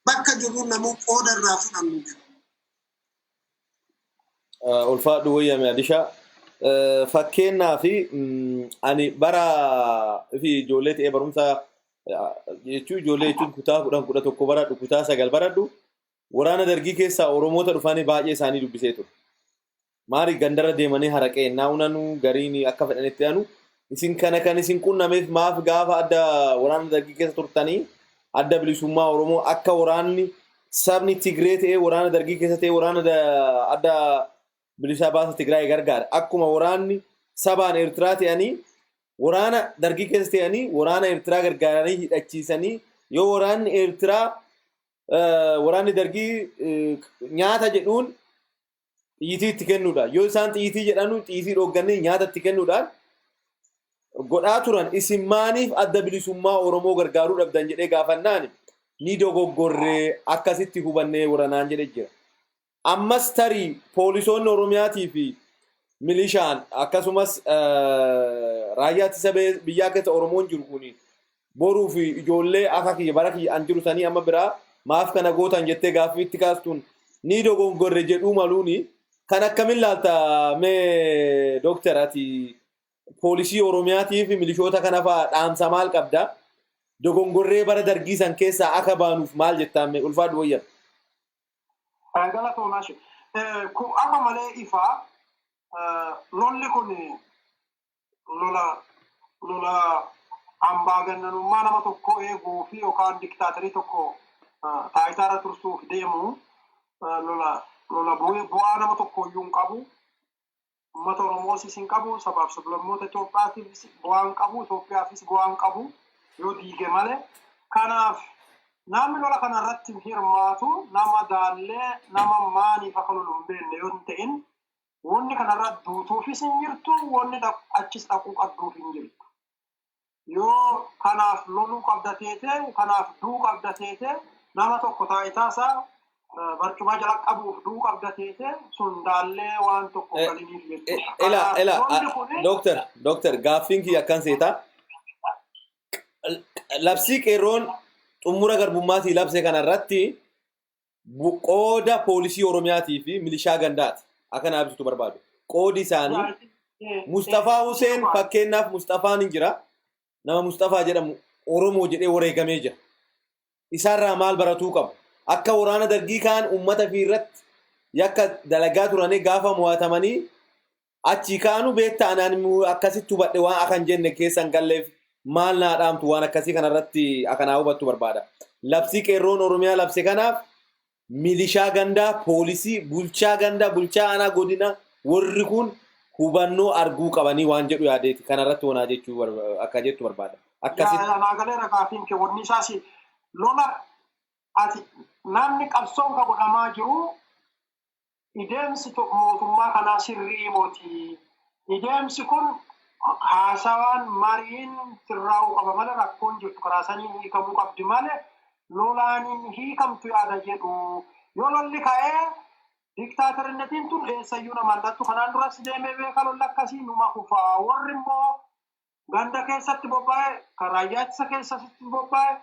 bakka jirru namuu qooda irraa fudhannu jedhu. Ulfaadhu wayyame Adishaa. Fakkeenyaa fi ani bara fi ijoollee ta'ee barumsa jechuun, ijoollee jechuun kutaa 10, 11 baradhu, kutaa 9 baradhu, waraana dargii keessaa Oromoota dhufanii baay'ee isaanii dubbisee ture. Maali, gandarra deemanii haraqee ennaa unanuu gariin akka fedhanitti anu isin kana kan isin qunnameef maaf gaafa adda waraana dargii keessa turtanii Adda Bilisummaa Oromoo akka waraanni sabni Tigree ta'ee waraana dargii keessa ta'ee waraana Adda Bilisaa Baasa Tigraay gargaara. Akkuma waraanni sabaan Eertiraa ta'anii waraana dargii keessa ta'anii waraana Eertiraa gargaaranii hidhachiisanii, yoo waraanni Eertiraa waraanni dargii nyaata jedhuun xiyyitii itti kennuudhaan, yoo isaan xiyyitii jedhanu xiyyitii dhoogganii nyaata itti kennuudhaan godhaa turan, isin maaniif Adda Bilisummaa Oromoo gargaaruu dhabdan jedhee gaafannaan, ni dogoggorree, akkasitti hubannee waranaan jedhe jira. Ammas tarii poolisoonni Oromiyaatii fi milishaan akkasumas raayyaa ittisa biyyaa keessa Oromoon jiru kun boruu fi ijoollee akka kiyya bara kiyya an jiru sanii amma biraa maaf kana gootan jettee gaaffii itti kaastuun ni dogongorre jedhuu maluuni. Kan akkamin laalta mee dooktar? Ati poolisii Oromiyaatii fi milishoota kana fa'aa dhaamsa maal qabda? Dogongorree bara dargii san keessaa akka baanuuf maal jettaan mee? Ulfaadhu wayyan. Galatoomaa ishee. Kun akka malee ifaa, lolli kun lola ambaagannanummaa nama tokko eeguu fi yookaan diktaatarii tokko taayitaarra tursuuf deemu, lola bu'aa nama tokko iyyuu hin qabu. Uummata Oromoosis hin qabu, sabaaf sablammoota Itoophiyaatiifis bu'aa hin qabu, Itoophiyaafis bu'aa hin qabu yoo diige malee. Kanaaf namni lola kana irratti hirmaatu nama daallee, nama maaniif akka lolu hin beekne yoo hin ta'in, wanni kanarra duutuufis hin jirtu, wanni achis dhaquu qabduuf hin jirtu. Yoo kanaaf loluu qabda teete, kanaaf du'uu qabda teete, nama tokko taayitaa isaa Barcuma jala qabuuf du'uu qabda teete sun daallee waan tokko galiniif jechuudha. Ila Kanaaf ila lolli kuni Dooktar, dooktar, gaaffiin kiyya akkan seeta. Labsii qeerroon xumura garbummaatii labse kanarratti qooda poolisii Oromiyaatii fi milishaa gandaati. Akka naaf ibsitu barbaadu. Qoodi isaanii Mustafaa Huseen, fakkeenyaaf Mustafaan hin jira. Nama Mustafaa jedhamu Oromoo jedhee wareegamee jira. Isaarraa maal baratuu qabu? Akka waraana dargii kaan uummata fi irratti yakka dalagaa turanii gaafa mo'atamanii achii kaanu beektaa, anaan immoo akkasitti hubadhe, waan akan jenne keessa hin galleef maal naa dhaamtu? Waan akkasii kanarratti akkanaa hubattu barbaada. Labsii qeerroon Oromiyaa labse kanaaf milishaa gandaa, poolisii, bulchaa gandaa, bulchaa aanaa, godina, warri kun hubannoo arguu qabanii waan jedhu yaadeeti. Kanarratti wanaa jechuu akka jettu barbaada. Akkasitti. Yaa, naa galeera gaafiin kee. Wanni isaas lola ati namni qabsoon ka godhamaa jiru ideemsi mootummaa kanaa sirrii moti. Ideemsi kun haasawaan mariin sirraa'uu qaba malee, rakkoon jirtu karaa saniin hiikamuu qabdi malee lolaan hin hiikamtu yaada jedhu. Yoo lolli ka'ee diktaaterinetiin tun eessayyuu nama hin, kanaan duras deemee beeka, lolli akkasii numa kufa. Warri immoo ganda keessatti bobba'e, kan raayyaa ittisa keessatti bobba'e,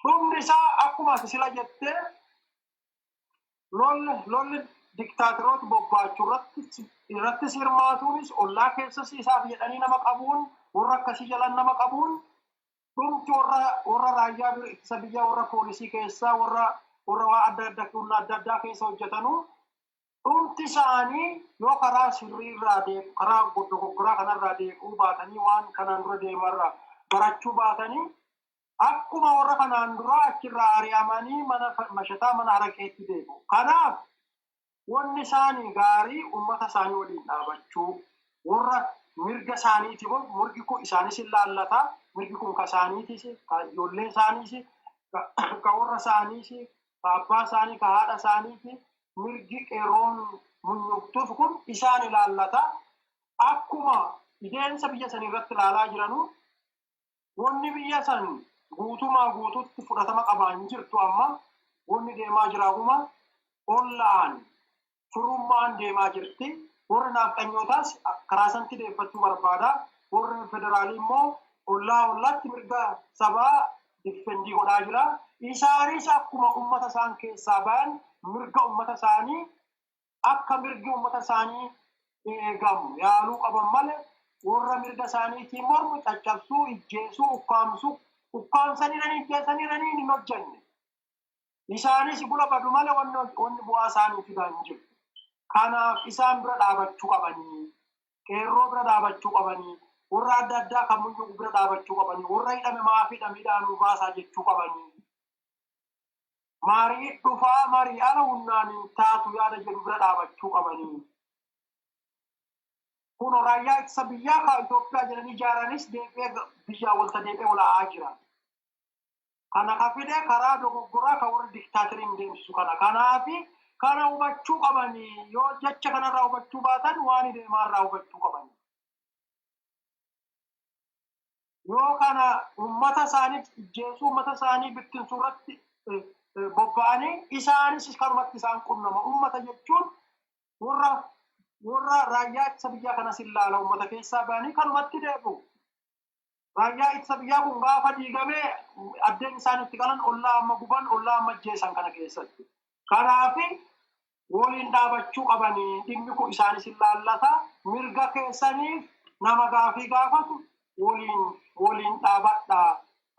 dhumni isaa akkuma ati sila jettee lolli diktaateroota bobbaachuu irrattis hirmaatuunis, ollaa keessas isaaf jedhanii nama qabuun, warra akkasii jalan nama qabuun, dhumti warra raayyaa ittisa biyyaa, warra poolisii keessaa, warra waa adda addaa, humna adda addaa keessa hojjetanuu, dhumti isaanii yoo karaa sirrii irraa deemu, karaa dogoggoraa kanarraa deebi'uu baatanii, waan kanaan dura deemarraa barachuu baatanii, akkuma warra kanaan dura achirraa ari'amanii mana mashataa, mana haraqeetti deebi'u. Kanaaf wanni isaanii gaarii ummata isaanii waliin dhaabachuu, warra mirga isaaniitiif, mirgi kun isaanis hin laallata, mirgi kun ka isaaniitis, ka ijoollee isaaniis, ka warra isaaniis, ka abbaa isaanii, ka haadha isaaniiti. Mirgi qeerroon munyuuqtuuf kun isaan ilaallata. Akkuma ideensa biyya sanii irratti ilaalaa jiranu, wanni biyya san guutumaa guututti fudhatama qabaa hin jirtu. Amma wanni deemaa jiraaguma ollaan firummaan deemaa jirti. Warri naafxanyootaas karaa sanatti deeffachuu barbaada. Warri federaalii immoo ollaa ollaatti mirga sabaa defend godhaa jira. Isaanis akkuma ummata isaan keessaa bayan mirga ummata isaanii, akka mirgi ummata isaanii eegamu yaaluu qaban malee, warra mirga isaaniitiin mormu caccabsuu, ijjeesuu, ukkaamsuu, ukkaamsanii ijjeesanii hin hojjenne. Isaanis bula badu malee wanni bu'aa isaanii fidaa hin jiru. Kanaaf isaan bira dhaabachuu qabanii, qeerroo bira dhaabachuu qabanii, warra adda addaa kan munyuuqu bira dhaabachuu qabanii, warra hidhame maaf hidhame, hidhaanuu baasaa jechuu qabanii. Marii dhufaa, marii ala humnaan hin taatu yaada jedhu bira dhaabachuu qabanii. Kun raayyaa ittisa biyyaa kaa Itoophiyaa jedhanii ijaaranis deebi'ee biyyaa walta deebi'ee olaa'aa jira. Kana ka fide karaa dogoggoraa kan warri diktaateriin deemsisu kana. Kanaafi kana hubachuu qabanii, yoo jecha kanarraa hubachuu baatan waan deemaarraa hubachuu qabanii. Yoo kana uummata isaanii ijjeesuu, uummata isaanii bittinsuu irratti bobba'anii, isaanis kanumatti isaan qunnama. Uummata jechuun warra raayyaa ittisa biyyaa kanas ilaala, uummata keessaa ba'anii kanumatti deebi'u. Raayyaa ittisa biyyaa kun gaafa diigamee addeen isaan itti galan ollaa amma guban, ollaa amma ajjeesan kana keessatti. Kanaafi waliin dhaabachuu qabanii, dhimmi kun isaanis ilaallata. Mirga keessaniif nama gaafii gaafatu waliin dhaabadha.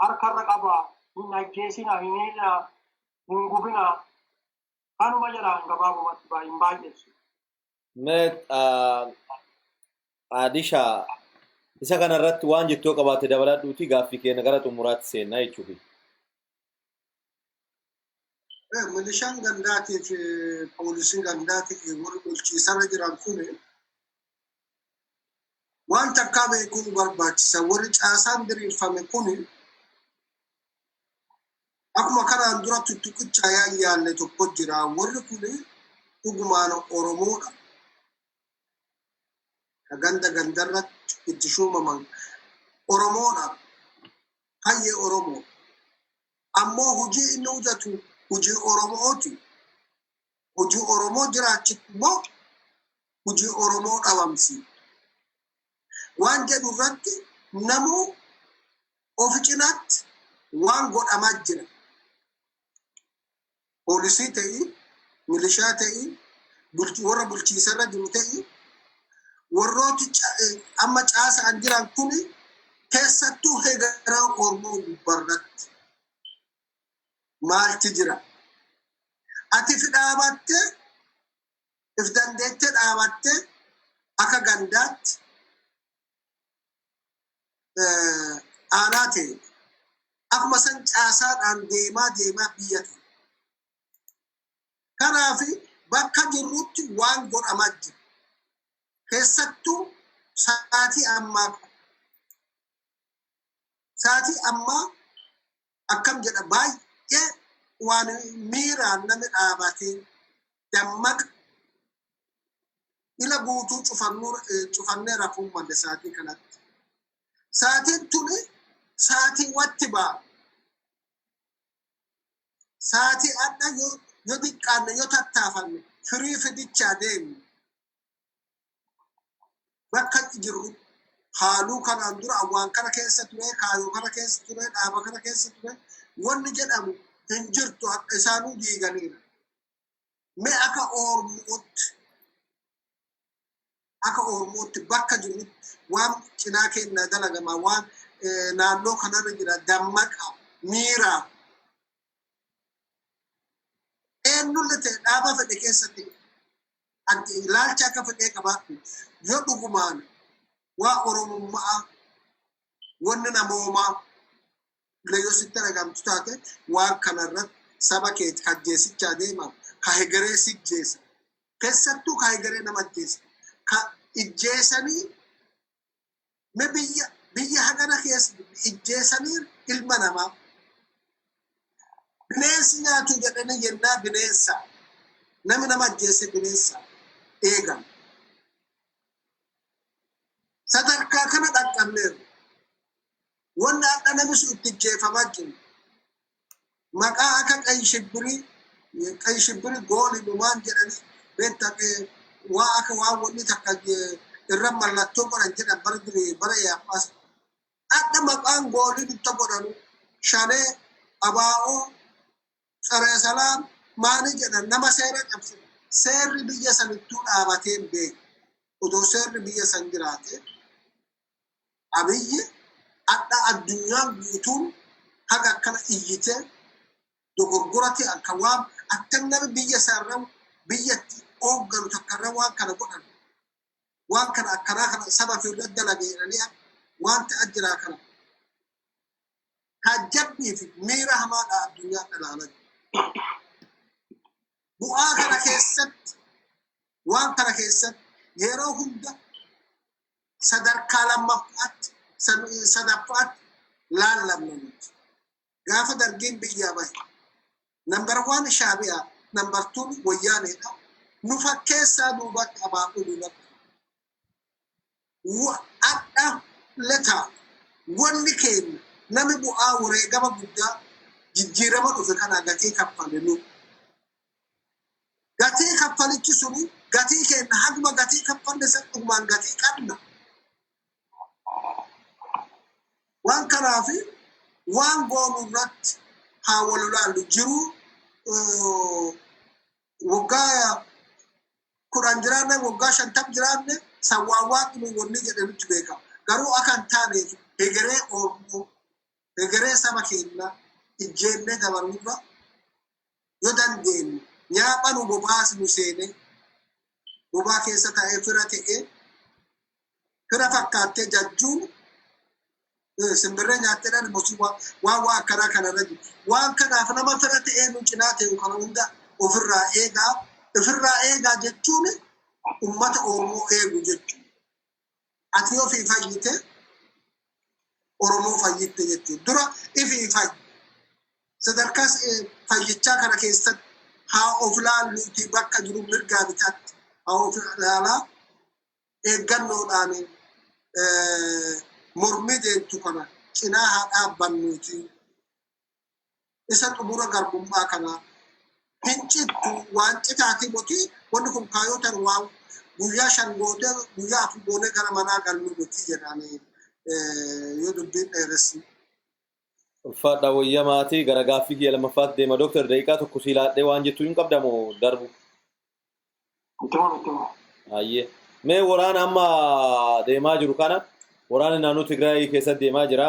Harkarra qaba. Hin ajjeesina, hin hidhina, hin gubina. Kanuma jedhaan gabaabumatti hin baay'essu. Mee Adisha, isa kanarratti waan jettoo qabaatte dabaladhuuti gaaffii keenya gara xumuraatti seennaa jechuufi. Milishaan gandaatii fi poolisiin gandaatii fi warri bulchiisarra jiran kun waan takkaa beekuun barbaachisa. Warri caasaan diriirfame kun akkuma kanaan dura tuttuqichaa yaalle tokko jira. Warri kun dhugumaan Oromoodha. Ka ganda gandarratti itti shuumaman Oromoodha. Hayyee, Oromoo. Ammoo hojii inni hojjetu hojii Oromooti. Hojii Oromoo jiraachiftu moo hojii Oromoo dhabamsiiftu? Waan jedhu irratti namuu of cinaatti waan godhamaa jira. Poolisii ta'ii, milishaa ta'ii, warra bulchiisarra jiru ta'ii, warrooti amma caasa'an jiran kuni keessattuu hegaraa Oromoo gubbarratti maalti jira? Ati fi dhaabattee, if dandeettee dhaabattee akka gandaatti aanaa ta'e akkuma san caasaadhaan deemaa deemaa biyya ta'e. Kanaaf bakka jirrutti waan godhamaa jira. Keessattuu sa'aatii ammaa sa'aatii ammaa akkam jedha, baay'ee waan miiraan namni dhaabatee dammaqa ila guutuu cufannee rafuun malle sa'aatii kanatti. Sa'aatiin tuni sa'aatii watti ba'a. Sa'aatii adda yoo xiqqaanne, yoo tattaafanne, firii fidichaa deemne bakka jirru haaluu kanaan dura waan kana keessa ture, kaayoo kana keessa ture, dhaaba kana keessa ture wanni jedhamu hin jirtu, akka isaanuu diiganiira. Mee akka Oromootti bakka jirrutti waan cinaa keenya dalagama, waan naannoo kanarra jira, dammaqa miiraa eenyullee ta'e, dhaaba fedhe keessatti ilaalcha akka fedhee qabaadhu, yoo dhugumaan waa Oromummaa wanni namoomaa illee yoo sitti argamtu taate, waan kanarratti saba keeti kajjeesichaa deemaa, ka hegeree sijjeessa, keessattuu ka hegeree nama ajjeessa, ka ijjeessanii me biyya hagana keessa ijjeessanii ilma namaa bineensi nyaatu jedhanii yennaa bineensa namni nama ajjeesse bineensa eegan sadarkaa kana dhaqqabneerra. Wanni hadha namni sun itti ijjeefamaa jiru maqaa akka qay shibbirii gooli dhumaan jedhanii beekta, waa akka waan wanni takka irra mallattoo godhan jedhan bara durii, bara yaaphaas. Hadha maqaan goolii itti godhanu Shanee, Abaa'oo, Tsare Salaam maali jedhan, nama seera cabse. Seerri biyya sanittuu dhaabatee hin beeku. Odoo seerri biyya san jiraate, Abiyyi hadha addunyaan guutuun haga akkana iyyitee dogoggorate akka waan attam nama biyya isaarra biyyatti hoogganu takkarra waan kana godhan, waan kana akkanaa kana saba fi irra dalage jedhanii waan ta'a jiraa kana taajjabbii fi miira hamaadha addunyaa ilaalaa jiru. Bu'aa kana keessatti, waan kana keessatti yeroo hunda sadarkaa lammaffaatti, sadaffaatti laallamna nuti. Gaafa Dargiin biyyaa bahe, number one Shaabiyaa, number two Wayyaaneedha. Nu fakkeessaa duubatti abaaboo duubatti. Adha letaa wanni keenya nami bu'aa wareegama guddaa jijjiirama dhufe kana gatii kaffale nu. Gatii kaffalichi suni gatii keenya haguma gatii kaffalle san dhugumaan gatii qabna. Waan kanaaf waan goonu irratti haa wal ilaallu. Jiruu waggaa 10 jiraanne, waggaa 50 jiraanne, san waan Waaqni wanni jedhe nutti beekama. Garuu akka hin taaneef hegeree Oromoo, hegeree saba keenyaa ijjeennee dabaluurra, yoo dandeenye nyaapha nu bobaas nu seenee bobaa keessa taa'ee fira ta'ee fira fakkaattee jajjuun simbirree nyaatteedhaan mosii waan waa akkanaa kanarra jiru. Waan kanaaf nama fira ta'ee nu cinaa ta'e kana hunda ofirraa eegaa. Ofirraa eegaa jechuun ummata Oromoo eegu jechuudha. Ati yoo ofii fayyite Oromoo fayyitte jechuudha. Dura ifii fayyi. Sadarkaa fayyichaa kana keessatti haa of laalluuti, bakka jiru mirgaa bitaatti haa of ilaalaa, eeggannoodhaan mormii deemtu kana cinaa haa dhaabbannuuti. Isa xumura garbummaa kanaa Hin cittu, waan citaati moti. Wanni kun kaayoo tan waan guyyaa 5 gootee, guyyaa 4 goonee gara manaa galnu miti jedhanii yoo dubbiin dheeressi. Ulfaadha, wayyamaatii gara gaaffii kiyya lammaffaatti deema. Dooktar, daqiiqaa 1 sii laadhee, waan jettu hin qabdamoo darbu? Ittuma, ittuma. Hayyee. Mee waraana amma deemaa jiru kana, waraanni naannoo Tigraay keessatti deemaa jira.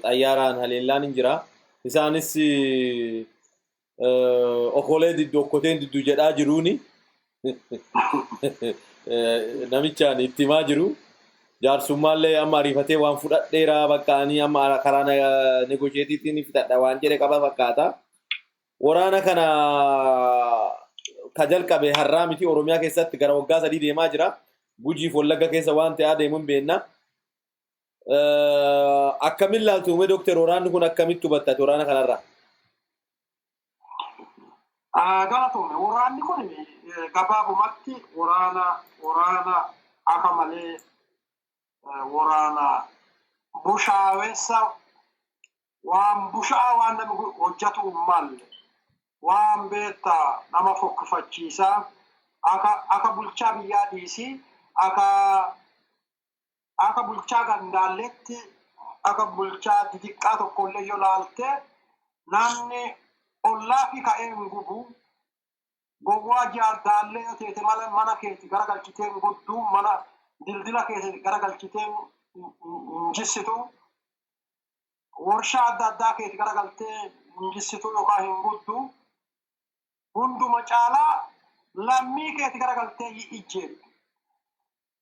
Xayyaaraan haleellaan hin jira. Isaanis okolee diddu, okkoteen diddu jedhaa jiruuni. Namichaan itti himaa jiru. Jaarsummaallee amma ariifatee waan fudhadheera bakka ani amma karaa negotiateiitiin fixadha waan jedhe qaba fakkaata. Waraana kana ka jalqabe har'aa miti, Oromiyaa keessatti gara waggaa 3 deemaa jira. Gujiif Wallagga keessa waan ta'aa deemu hin beekna. Akkamiin laaltu mee dooktar, waraanni kun akkamitti hubattati waraana kanarraa? Galatoome. Waraanni kun gabaabumatti waraana akka malee waraana bushaawessa, waan bushaa, waan namni hojjetu hin malle, waan beektaa nama fokkifachiisaa, akka bulchaa biyyaa dhiisii, akka bulchaa gandaalleetti, akka bulchaa xixiqqaa tokkollee yoo laalte, namni ollaa fi ka'ee hin gubu. Gowwaa jaardaallee yoo teete mana keeti garagalchitee hin gudduu, mana dildila keeti garagalchitee hin jissitu, warshaa adda addaa keeti garagaltee hin jissitu yookaan hin guddu. Hunduma caalaa lammii keeti garagaltee ijjeettu.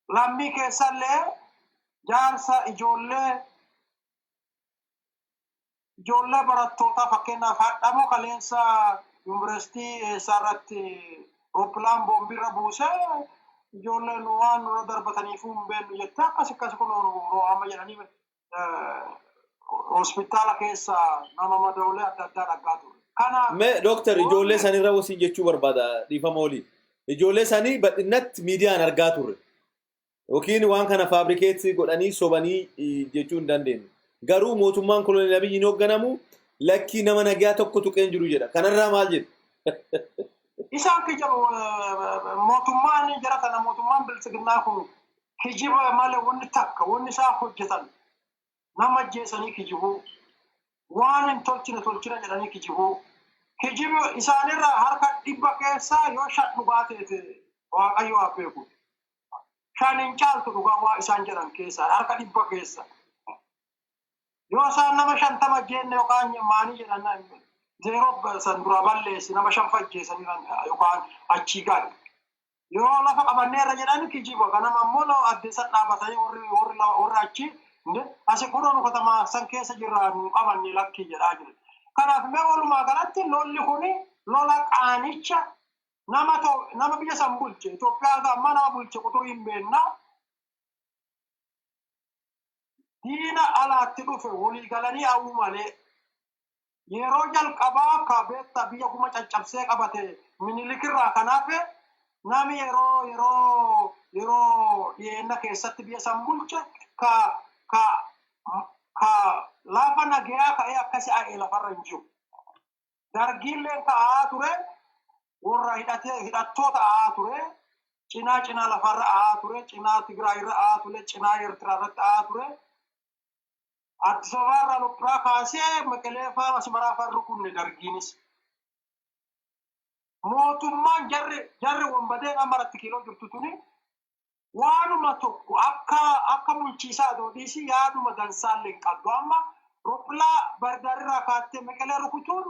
Lammii keessallee jaarsa, ijoollee barattootaa, fakkeenyaaf hadhamoo kaleensa yuunivarsiitii eessaa irratti rooppilaan boombiirra buusee, ijoolleen waan nurra darbataniifuu hin beeknu jettee akkas akkas kun amma jedhanii hospitaala keessa nama madoolee adda addaa dhaggaa ture. Kanaaf Mee dooktar, ijoollee sanirra wasiin jechuu barbaada, dhiifama olii. Ijoollee sanii bal'inatti miidiyaan argaa turre. Yookiin waan kana fabricate godhanii sobanii jechuu hin dandeenyu. Garuu mootummaan koloneel Abiyyiin hoogganamu lakkii, nama nagaa tokko tuqeen jiru jedha. Kanarraa maal jedhu? Isaan kijiba. Mootummaan jara kana, mootummaan biltsiginnaa kun kijiba malee wanni takka wanni isaan hojjetan nama ajjeesanii kijibuu, waan hin tolchine tolchina jedhanii kijibuu. Kijibi isaanirraa harka 100 keessaa yoo 5 dhugaa teete, Waaqayyo haa beeku. 5 hin caaltu dhugaa waa isaan jedhan keessaa harka 100 keessa. Yoo isaan nama 50 ajjeenne yookaan maanii jedhan, zeeroo san dura balleessi, nama 5 ajjeesanii yookaan achii gadi. Yoo lafa qabanneerra jedhan kijiba. Kanama ammoo adde san dhaabatanii warri achi asi kunoo nu katamaa san keessa jirra, nu qabanne lakkii jedhaa jiru. Kanaaf mee walumaa galatti lolli kuni lola qaanicha nama biyya san bulche, Itoophiyaa ammaa nama bulche quxurii hin beekna. Diina alaatti dhufe walii galanii hawwu malee, yeroo jalqabaa ka beektaa biyya kuma caccabsee qabate Minilikirraa kanaaf nami yeroo dhiyeenna keessatti biyya san bulche ka lafa nagayaa ka'ee akkasi a'ee lafarra hin jiru. Dargiilleen ka'aa ture, warra hidhatee hidhattoota a'aa ture, cinaa cinaa lafarra a'aa ture, cinaa Tigraay irra a'aa ture, cinaa Eertiraa irratti a'aa ture. Addis Ababaa irraa lophiraa kaasee Maqalee fa'aa, Asmaraa fa'aa rukunne dargiinis. Mootummaan jarri wanbadeen amma irratti kiiloo jirtu tuni waanuma tokko akka bulchiisaa adoo dhiisii yaaduma dansaallee hin qabdu. Amma rophilaa Baardaarirraa kaattee Maqalee rukutuun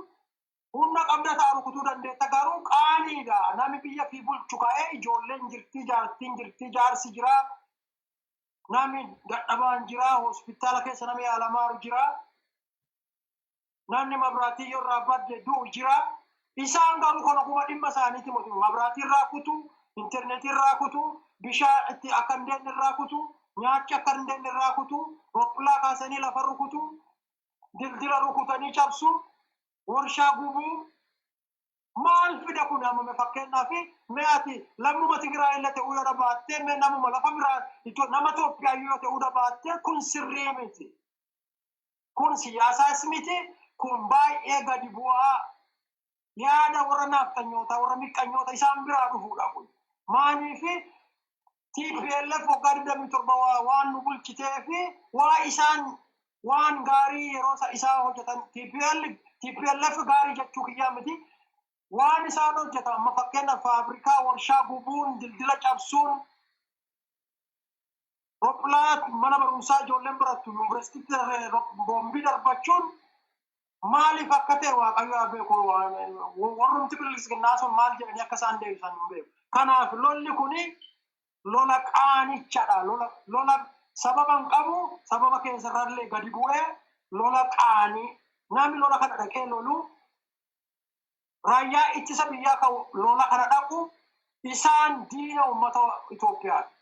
humna qabda ta'a, rukutuu dandeetta, garuu qaaniidha. Nami biyya fi bulchu ka'ee ijoolleen jirti, jaartiin jirti, jaarsi jira. Nami dadhabaan jira, hospitaala keessa nami yaalamaaru jira. Namni mabraatii yoo irraa badde du'u jira. Isaan garuu kana kuma dhimma isaaniiti miti. Mabraatii irraa kutu, intarneetii irraa kutu, bishaan itti akka hin deemne irraa kutu, nyaachi akka hin deemne irraa kutu, rophilaa kaasanii lafa rukutu, dildila rukutanii cabsu, warshaa gubuu. Maal fida kun amma? Fakkeenyaaf mee ati lammuma Tigraay illee ta'uu yoo dhabaattee, mee namuma lafa biraa nama Itoophiyaa yoo ta'uu dhabaattee, kun sirrii miti. Kun siyaasaas miti, kun baay'ee gadi bu'aa. Yaada warra naafxanyootaa, warra miqqanyoota isaan biraa dhufuudha kun. Maaniifi TPLF waggaa 27 waan nu bulchitee fi waa isaan waan gaarii yeroo isaan hojjetan, TPLF gaarii jechuu kiyyaa miti. Waan isaan hojjetan amma fakkeenyaaf faabrikaa, warshaa gubuun, dildila cabsuun, ropilaa mana barumsaa ijoolleen barattu yuunivarsiitiitti boombii darbachuun maaliif akka ta'e Waaqayyo haa beeku. Warrumti Bilisiginnaa sun maal jedhanii akka isaan deebisan hin beeku. Kanaaf lolli kuni lola qaanichadha. Lola sababa hin qabu, sababa keessarrallee gadi bu'ee lola qaanii. Namni lola kana dhaqee lolu, raayyaa ittisa biyyaa kan lola kana dhaqu, isaan diina uummata Itoophiyaati.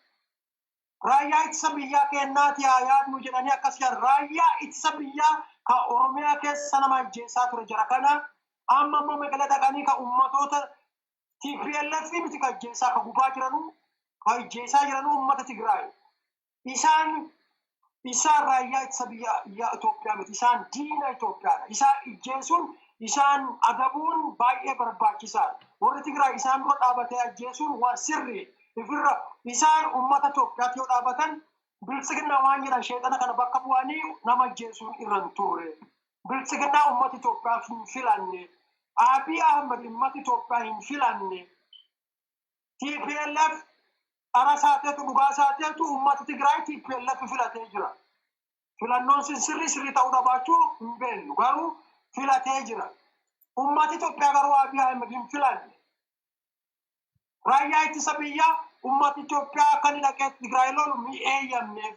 Raayyaa ittisa biyyaa kennaati haa yaadnu jedhanii akkas jedhan. Raayyaa ittisa biyyaa kan Oromiyaa keessa nama ajjeesaa ture jara kana amma immoo Maqalee dhaqanii kan uummatoota TPLF miti kan ajjeesaa, kan gubaa jiranuu, kan ajjeesaa jiranuu uummata Tigraay. Isaan raayyaa ittisa biyyaa Itoophiyaa miti. Isaan diina Itoophiyaadha. Isaan ijjeesuun, isaan adabuun baay'ee barbaachisaadha. Warri Tigraay isaan dura dhaabatee ajjeesuun waan sirrii. Ifirra isaan uummata Itoophiyaatti yoo dhaabatan, Biltsiginnaa waan jedhan sheexana kana bakka bu'anii nama ajjeesuun irra hin turre. Biltsiginnaa uummata Itoophiyaa hin filanne. Abiy Ahmed uummata Itoophiyaa hin filanne. TPLF dhara saateetu, dhugaa saateetu, uummata Tigraay TPLF filatee jira. Filannoon sun sirrii sirrii ta'uu dhabaachuu hin beeknu, garuu filatee jira. Uummati Itoophiyaa garuu Abiy Ahmed hin filanne. Raayyaa ittisa biyyaa uummata Itoophiyaa akka inni dhaqee Tigraay lolu ni eeyyamneef.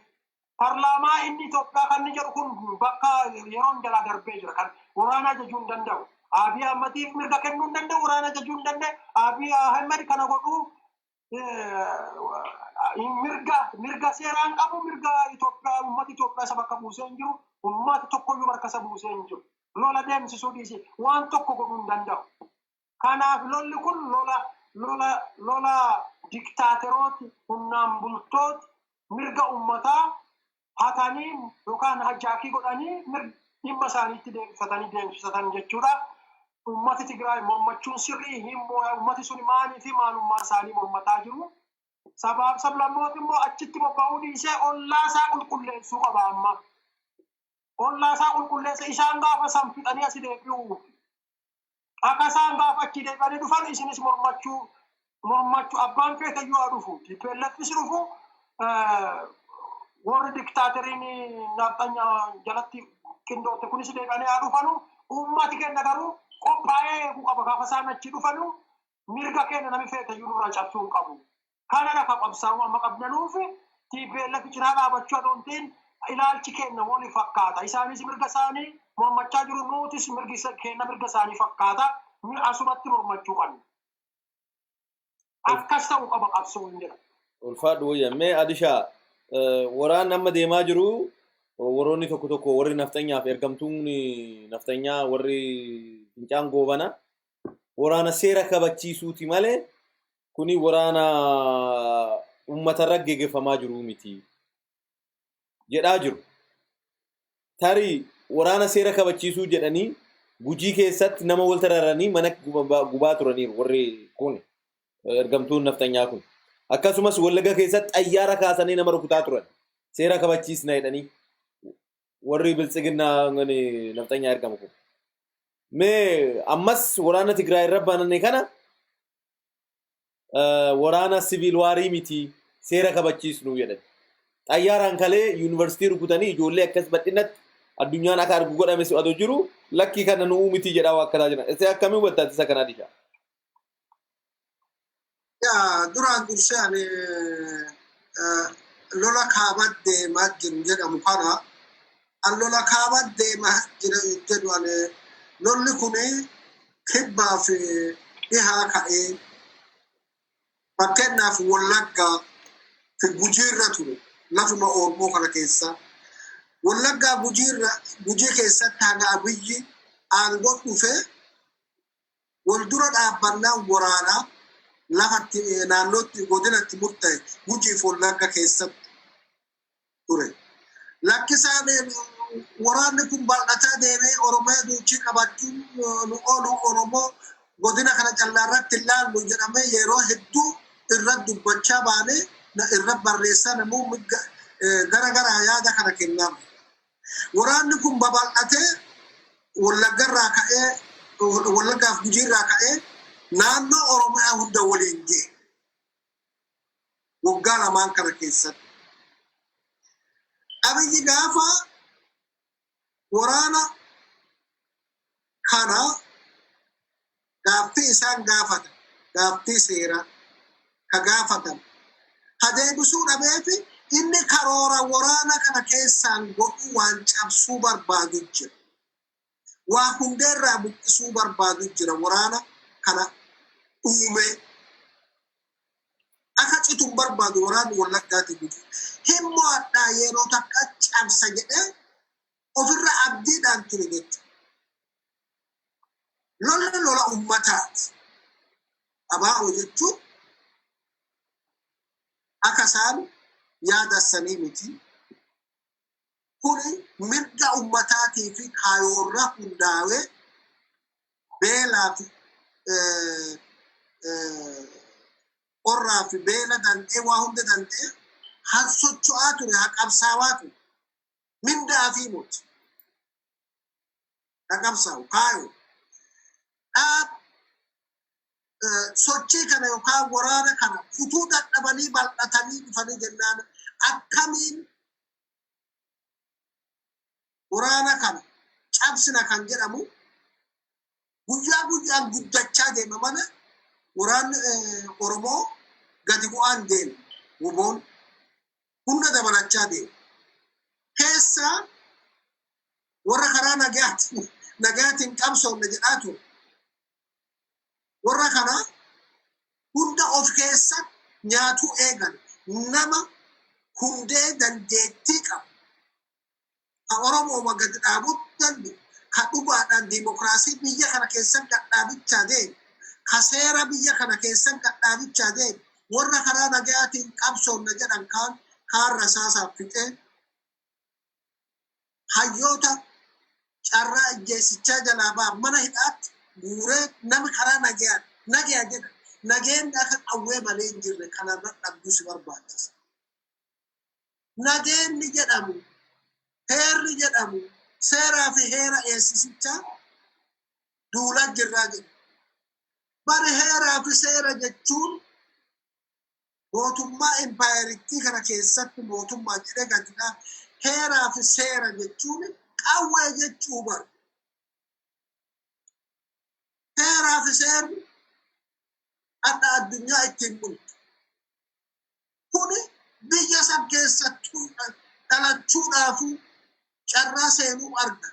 Parlaamaa inni Itoophiyaa kan inni jedhu kun bakka yeroon jalaa darbee jira. Kan waraana ajajuu hin danda'u. Abiy Ahmediif mirga kennuu hin danda'u, waraana ajajuu hin danda'u. Abiy Ahmed kana godhuu mirga seeraan qabu, mirga Itoophiyaa, uummata Itoophiyaa isa bakka buusee hin jiru. Uummata tokkoyyuu bakka isa buusee hin jiru. Lola deemsisuu dhiisee waan tokko godhuu hin danda'u. Kanaaf lolli kun lola diktaaterooti, humnaan bultooti mirga uummataa hatanii yookaan hijack godhanii dhimma isaaniitti deebifatanii deemsisatan jechuudha. Uummati Tigraay mormachuun sirrii hin uummati sun maalii fi maalummaa isaanii mormataa jiru. Sabaaf sablammooti immoo achitti bobba'uu dhiisee ollaa isaa qulqulleessuu qaba amma. Ollaa isaa qulqulleessa, isaan gaafa san fixanii asii deebi'u. Akka isaan gaafa achi deebi'anii dhufan isinis mormachuu abbaan feetayyuu haa dhufu. TPLFis dhufu, warri diktaateriin nafxanya jalatti qindootte kunis deebi'anii haa dhufanu. Uummati keenya garuu qophaa'ee eeguu qaba, gaafa isaan achi dhufanu mirga keenya namni feetayyuu nurraa cabsuu hin qabu. Kanadha ka qabsaa'uu amma qabnanuuf. TPLF cinaa dhaabachuu adoo hin ta'in ilaalchi keenya wali fakkaata. Isaanis mirga isaanii mormachaa jiru, nutis mirgi keenya mirga isaanii fakkaata. Asumatti mormachuu qabna. Akkas ta'uu qaba qabsoon jedha. Ulfaadhu wayya. Mee Adishaa, waraanni amma deemaa jiru, warroonni tokko tokko, warri nafxanyaaf ergamtuun nafxanyaa, warri fincaan goobana, waraana seera kabachiisuuti malee kuni waraana uummatarra geggeeffamaa jiru miti jedhaa jiru. Tarii waraana seera kabachiisuu jedhanii Gujii keessatti nama wal tararanii mana gubaa turaniiru warri kun, ergamtuun nafxanyaa kun. Akkasumas Wallagga keessatti xayyaara kaasanii nama rukutaa turan. Seera kabachiisna jedhanii warri Biltsiginnaa nafxanyaa ergamu kun. Mee ammas waraana Tigraay irra baname kana waraana civil war miti, seera kabachiisnu jedhan. Xayyaaraan kalee yuunivarsiitii rukutanii ijoollee akkas bal'inatti addunyaan akka argu godhame si adoo jiru, lakkii kana nu'uu miti jedhaa waa akkataa jiran. Isa akkamii hubattaati isa kanaa dishaa? Yaa, duraan dursee ani lola kaabaa deemaa jiru jedhamu kana, an lola kaabaa deemaa jira jedhu, ani lolli kuni kibbaa fi dhihaa ka'ee fakkeenyaaf Wallaggaa fi Gujiirra ture, lafuma Oromoo kana keessa. Wallaggaa Gujiirra, Gujii keessatti haga Abiyyi aangoo dhufee wal dura dhaabbannaan waraanaa lafatti naannootti godinatti murtaa'e Gujiif Wallagga keessatti ture. Lakkisaan waraanni kun bal'ataa deemee Oromiyaa duuchii qabachuun nu oolu Oromoo Godina kana callaa irratti ilaallu jedhamee yeroo hedduu irra dubbachaa baanee irra barreessaa namoonni gara garaa yaada kana kennaa. Waraanni kun babal'atee Wallaggarraa ka'ee, Wallaggaaf Gujiirraa ka'ee naannoo Oromiyaa hunda waliin ga'e. Waggaa lamaan kana keessatti. Abiyyi gaafa waraana kana gaaffii isaan gaafatan, gaaffii seeraa ka gaafatan ka deebisuu dhabeefi, inni karoora waraana kana keessaan godhuu waan cabsuu barbaadu jira. Waa hundeerraa buqqisuu barbaadu jira waraana kana uumee. Akka citu hin barbaadu waraanni Wallaggaati Gujii. Hin mo'adhaa, yeroo takka cabsa jedhee ofirra abdiidhaan ture jechuudha. Lolli lola ummataati. Abaa'oo jechuun akka isaan yaadassanii miti. Kuni mirga ummataatii fi kaayoorra hundaa'ee beelaa fi qorraa fi beela danda'ee, waa hunda danda'ee har socho'aa ture, haa qabsaawaa ture. Mindaa fi miti. Ha qabsaa'u kaayoo. Dhaab sochii kana yookaan waraana kana kutuu dadhabanii bal'atanii dhufanii jennaan, akkamiin waraana kana cabsina kan jedhamu guyyaa guyyaan guddachaa deema malee waraanni Oromoo gadi bu'aan deema. WBOn hunda dabalachaa deema. Keessaa warra karaa nagaatiin qabsoomne jedhaa ture. Warra kana hunda of keessa nyaatuu eegale. Nama hundee dandeettii qabu, ka Oromoo gadi dhaabuu danda'u, ka dhugaadhaan diimokiraasii biyya kana keessatti gadhaabichaa deemu, ka seera biyya kana keessatti gadhaabichaa deemu, warra karaa nagaatiin qabsoomne jedhan kaan kaan rasaasaaf fixee, hayyoota carraa ijjeessichaa jalaa ba'a mana hidhaatti guuree, nama karaa nagaa nagaa jedha. Nageenyi akka qawwee malee hin jirre kanarra dhabduu si barbaachisa. Nageenyi jedhamu, heerri jedhamu, seeraa fi heera eessisichaa duulaa jirraa jedhu. Bari heeraa fi seera jechuun mootummaa impaayerittii kana keessatti mootummaa jedhee gadidha. Heeraa fi seera jechuun qawwee jechuu bara. Heeraa fi seerri adda addunyaa ittiin bultu. Kuni biyya san keessattuu dhalachuudhaafuu carraa seenuu arga.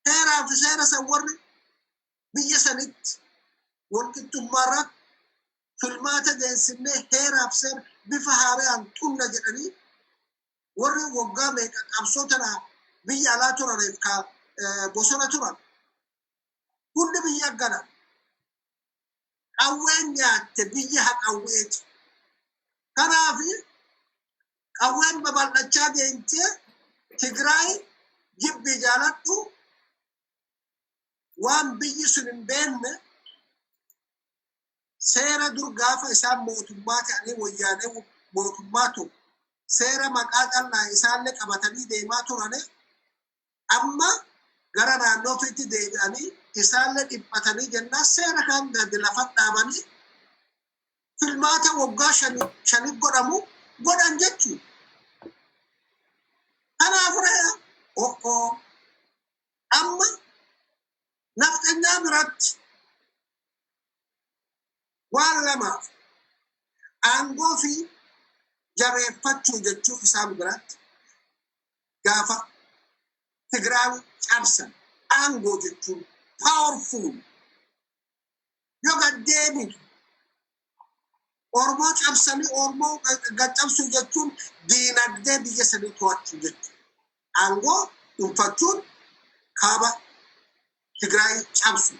Heeraa fi seera san warri biyya sanitti walqixxummaarratti filmaata deemsifnee heeraa fi seera bifa haaraan xunna jedhanii warri waggaa meeqa qabsoo tana biyya alaa turaniif ka bosona turan hundi biyya galan. Qawween nyaatte biyya haqawweeti. Kanaaf qawween babal'achaa deemtee Tigraay jibbii jaaladhu waan biyyi sun hin beekne, seera dur gaafa isaan mootummaa ta'anii wayyaanee mootummaa ture, seera maqaa callaa isaallee qabatanii deemaa turane, amma gara naannoo ofiitti deebi'anii isaallee dhiphatanii jennaan seera kan gadi lafa dhaabanii filmaata waggaa shani godhamu godhan jechuudha. Kanaaf re'a o'oo amma nafxanyaa biratti waan lamaaf aangoo fi jabeeffachuu jechuu isaan biratti gaafa Tigraay cabsan aangoo jechuun powerful yoo gad deebitu Oromoo cabsanii Oromoo gad cabsuu jechuun diinagdee biyya sanii to'achuu jechuudha. Aangoo dhuunfachuun kaaba Tigraay cabsu.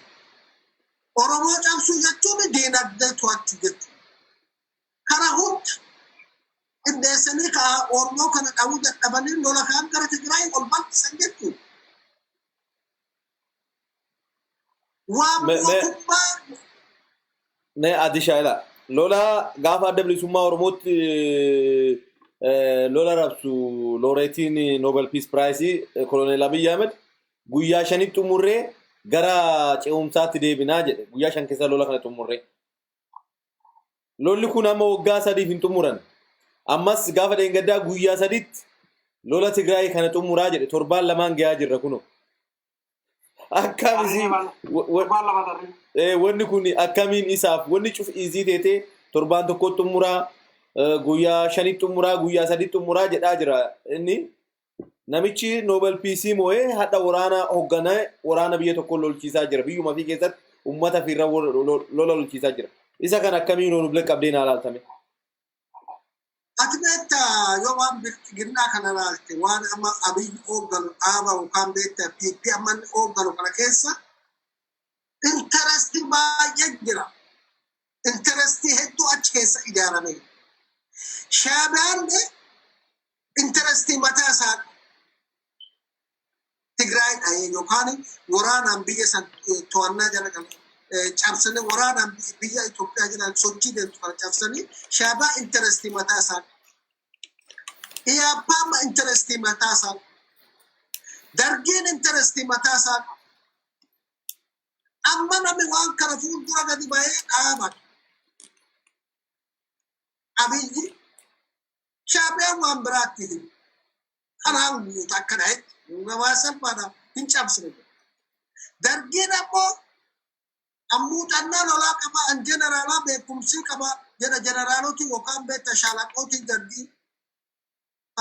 Oromoo cabsuu jechuun diinagdee to'achuu jechuudha. Kana hunda qindeessanii ka'a Oromoo kana dhawuu dadhabanii lola kaan gara Tigraay ol bal'isan jechuudha. Waan mootummaa Ne Adishaa ila lola gaafa Adda Bilisummaa Oromootti lola rabsu looreetiin Nobel Peace Prize Koloneel Abiy Ahmed guyyaa 5tti xumurree gara ce'umsaatti deebinaa jedhe, guyyaa 5 keessa lola kana xumurree. Lolli kun amma waggaa 3f hin xumuran. Ammas gaafa dheengaddaa guyyaa 3tti lola Tigraay kana xumuraa jedhe, torbaan lamaan gahaa jirra kunoo. Akkam isii Torbaan 2 tarree. Wanni kun akkamiin isaaf wanni cuf iizii teetee torbaan tokko xumuraa, guyyaa 5tti xumuraa, guyyaa 3tti xumuraa jedhaa jira inni. Namichi Nobel Peace moo'ee hadha waraana hoogganee waraana biyya tokko lolchiisaa jira. Biyyuma fi keessatti uummata fi irra lola lolchiisaa jira. Isa kan akkamiin nu qabdee naa laaltame? Ati beektaa, yoo waan bilxiginnaa kana laalte, waan amma Abiy hoogganu dhaaba yookaan beektaa PP amma inni hoogganu kana keessa interestii baay'ee jira. Interestii hedduu achi keessa ijaarame. Shaabiyaan interestii mataa isaa Tigraay dhahee yookaan waraanaan biyya san to'annaa jala cabsanii waraanaan biyya Itoophiyaa jiran sochii deemtu kana cabsanii Shaabaa interestii mataa isaa, Iyaappaa interestii mataa isaa, Dargiin interestii mataa isaa. Amma namni waan kana fuuldura gadi bahee dhaabatu Abiyyi. Shaabiyaan waan biraatti himu. Kanaan guuta akkana jechuudha. Waa salphaadha, hin cabsine. Dargiin ammoo muuxannaa lolaa qaba, an jeneraalaa beekumsii qaba jedha, jeneraaloti yookaan beekta shaalaqootiin dargii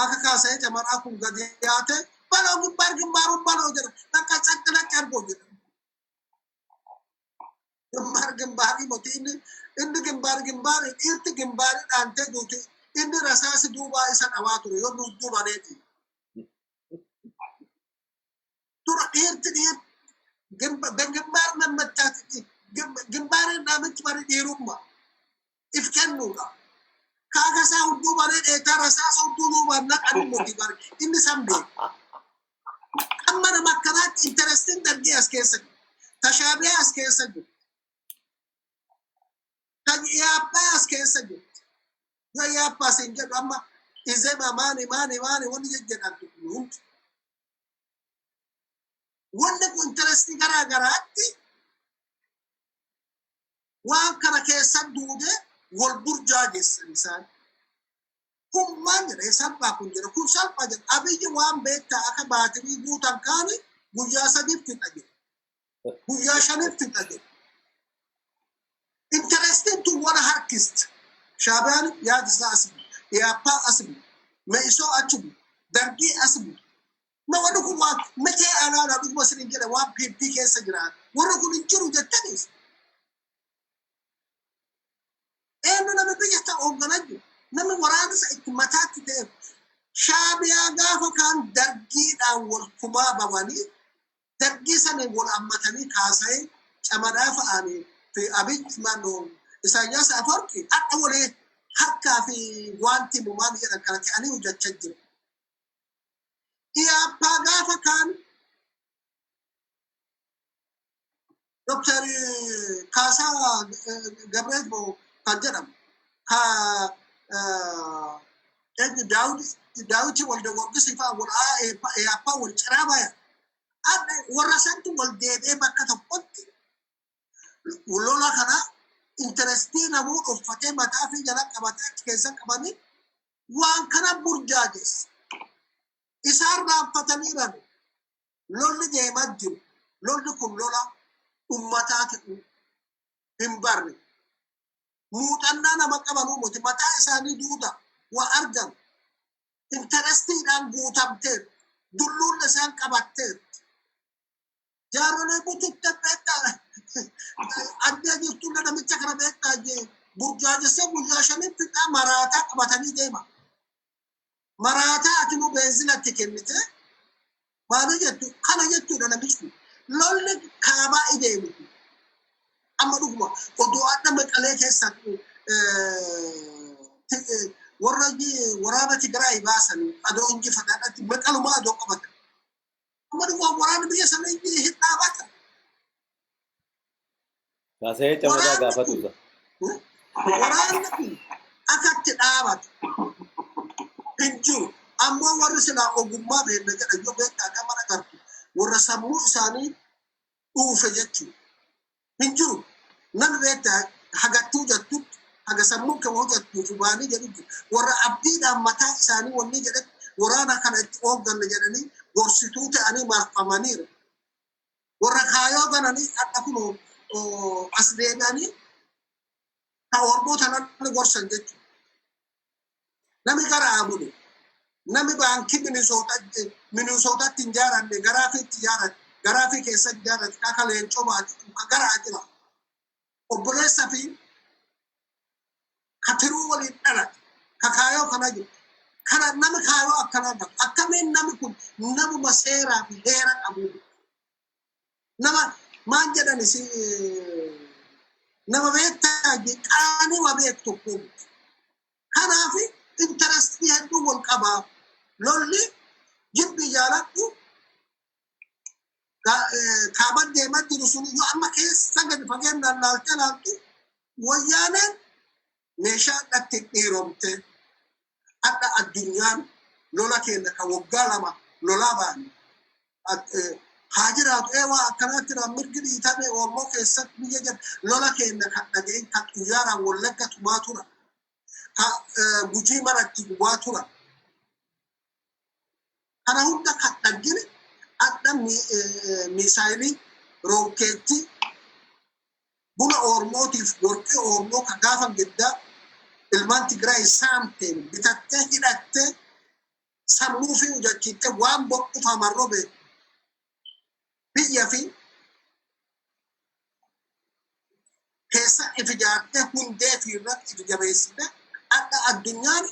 akka kaasa'ee camaraa kun gadi yaate baloo ግንባር ግንባሩን baloo jedha, bakka tsaqqilatti argoo jedha. ግንባር ግንባrii moti, inni ግንባር ግንባrii dhiirti ግንባrii dhaantee duuti, inni rasaasi duubaa isa dhawaa ture yoo duubaneeti. Dura dhiirti dhiir ግንባር መመታት ግንባርን namichi bari dhiirummaa if kennuudha. Kaakasaa hudduu baree dheetaa rasaasa hudduu duubaan naqanii moti bari inni san beeku. Amma nama akkanaatti interestiin dargii as keessa jiru. Tashaabiyaa as keessa jiru. Kan Iyaappaa as keessa jiru. Yoo Iyaappaa sin jedhu amma Izema maani maani maani wanni jejjedhantu kun hundi. Wanni kun interestii garaa garaatti waan kana keessa duude wal burjaajessan isaan. Kun maal jedha, salphaa kun jedha, kun salphaa jedha. Abiyyi waan beektaa akka baatirii guutan kaani guyyaa 3f fixa jedha. Guyyaa 5f fixa jedha. Interestiin tun wala harkisti. Shaabiyaan yaada isaa as bu'u. Iyaappaa as bu'u. Me'isoo achi bu'u. Dargii as bu'u. Ma wanni kun waan mitee alaala dhuguma isin jedha, waan PP keessa jiraatu. Warri kun hin jiru jettaniis. Eenyu namni biyya ta'u hoogganaa jiru? Namni waraansa itti mataatti ta'e Shaabiyaa gaafa kaan dargiidhaan wal kumaa babanii dargii sana wal hammatanii kaasa'ee camadaa fa'anii fi Abiy mannoo Isaayyaas Afawarqi hadha walii harkaa fi wanti maal jedhan kana ta'anii hojjechaa jiru. Iyaappaa gaafa kaan Dr. Kaasaa Gabreet kan jedhamu ka eenyu Daawiti Walda Goorgisii fa'a wal Iyaappaa wal ciraa baya. Warra santu wal deebi'ee bakka tokkotti lola kana interestii namuu uffatee mataa fi jala qabatee achi keessa qabanii waan kana burjaajessa. Isaan raanfataniiran lolli deemaa jiru. Lolli kun lola ummataa ta'uu hin barre. Muuxannaa nama qabanuu miti, mataa isaanii duuda waa argan. Interestiidhaan guutamteer dulluun isaan qabatteer. Jaarolee bututte beektaa addee jirtullee namicha kana beektaa jee burjaajessee guyyaa 5tti fixaa, maraataa qabatanii deema. Maraataa ati nu beenzilatti kennite maali jettu kana jechuudha namichi kun. Lolli kaabaa ideemu kun. Amma dhuguma odoo adda Maqalee keessatti warra waraana Tigraay baasan adoo injifataadhaatti Maqalumaa adoo qabatan. Amma dhuguma waraana biyya sana hin dhaabata. Kaasee camadaa Waraanni gaafatu kun isa. Waraanni kun akka itti dhaabatu hin jiru. Ammoo warri silaa ogummaa beekna jedhan yoo beektaa akka mana gartu warra sammuu isaanii dhuufe jechuudha. Hin jiru. Namni beektaa hagattuu jettutti haga sammuu kee hojjettuu fi baanii jedhutti warra abdiidhaan mataa isaanii wanni jedhetti waraana kana itti hoogganna jedhanii gorsituu ta'anii marfamaniiru. Warra kaayoo gananii akka kunoo as deebi'anii ka Oromoo namni gorsan jechuudha. Namni garaa bulu, namni baankii Minisootaatti hin jaaranne garaa fi itti ijaarate, garaa fi keessatti ijaarate, akka leencoo baate ka garaa jira. Obboleessa fi ka tiruu waliin dhalate, ka kaayoo kana jiru. Kana nama kaayoo akkanaa qabu. Akkamiin namni kun namuma seeraa fi heera qabu. Nama maal jedhani si nama beektaa qaanii waa beektu tokko miti. Kanaaf interestii hedduu wal qabaa. Lolli jibbi jaaladhu kaaban deemaa jiru sun yoo amma keessa gadi fageenyaan laaltee laaltu, Wayyaaneen meeshaa dhatti dhiiromte. Hadha addunyaan lola keenya kan waggaa 2 lolaa baane haa jiraatu ee waa akkanaatti jira, mirgi dhiitame Oromoo keessatti biyya jira, lola keenya kan dhaga'in, kan xiyyaaraan Wallagga tumaa tura, ka Gujii maratti gubaa tura. Kana hunda kan dhaggine hadha miisaayilii rookeettii buna Oromootiif warqee Oromoo ka gaafa giddaa ilmaan Tigraay saamteen bitattee hidhattee sammuu fi hujachiittee waan boqqufa marroo beeku biyya fi keessa if ijaartee hundee fi irratti if jabeessite, hadha addunyaan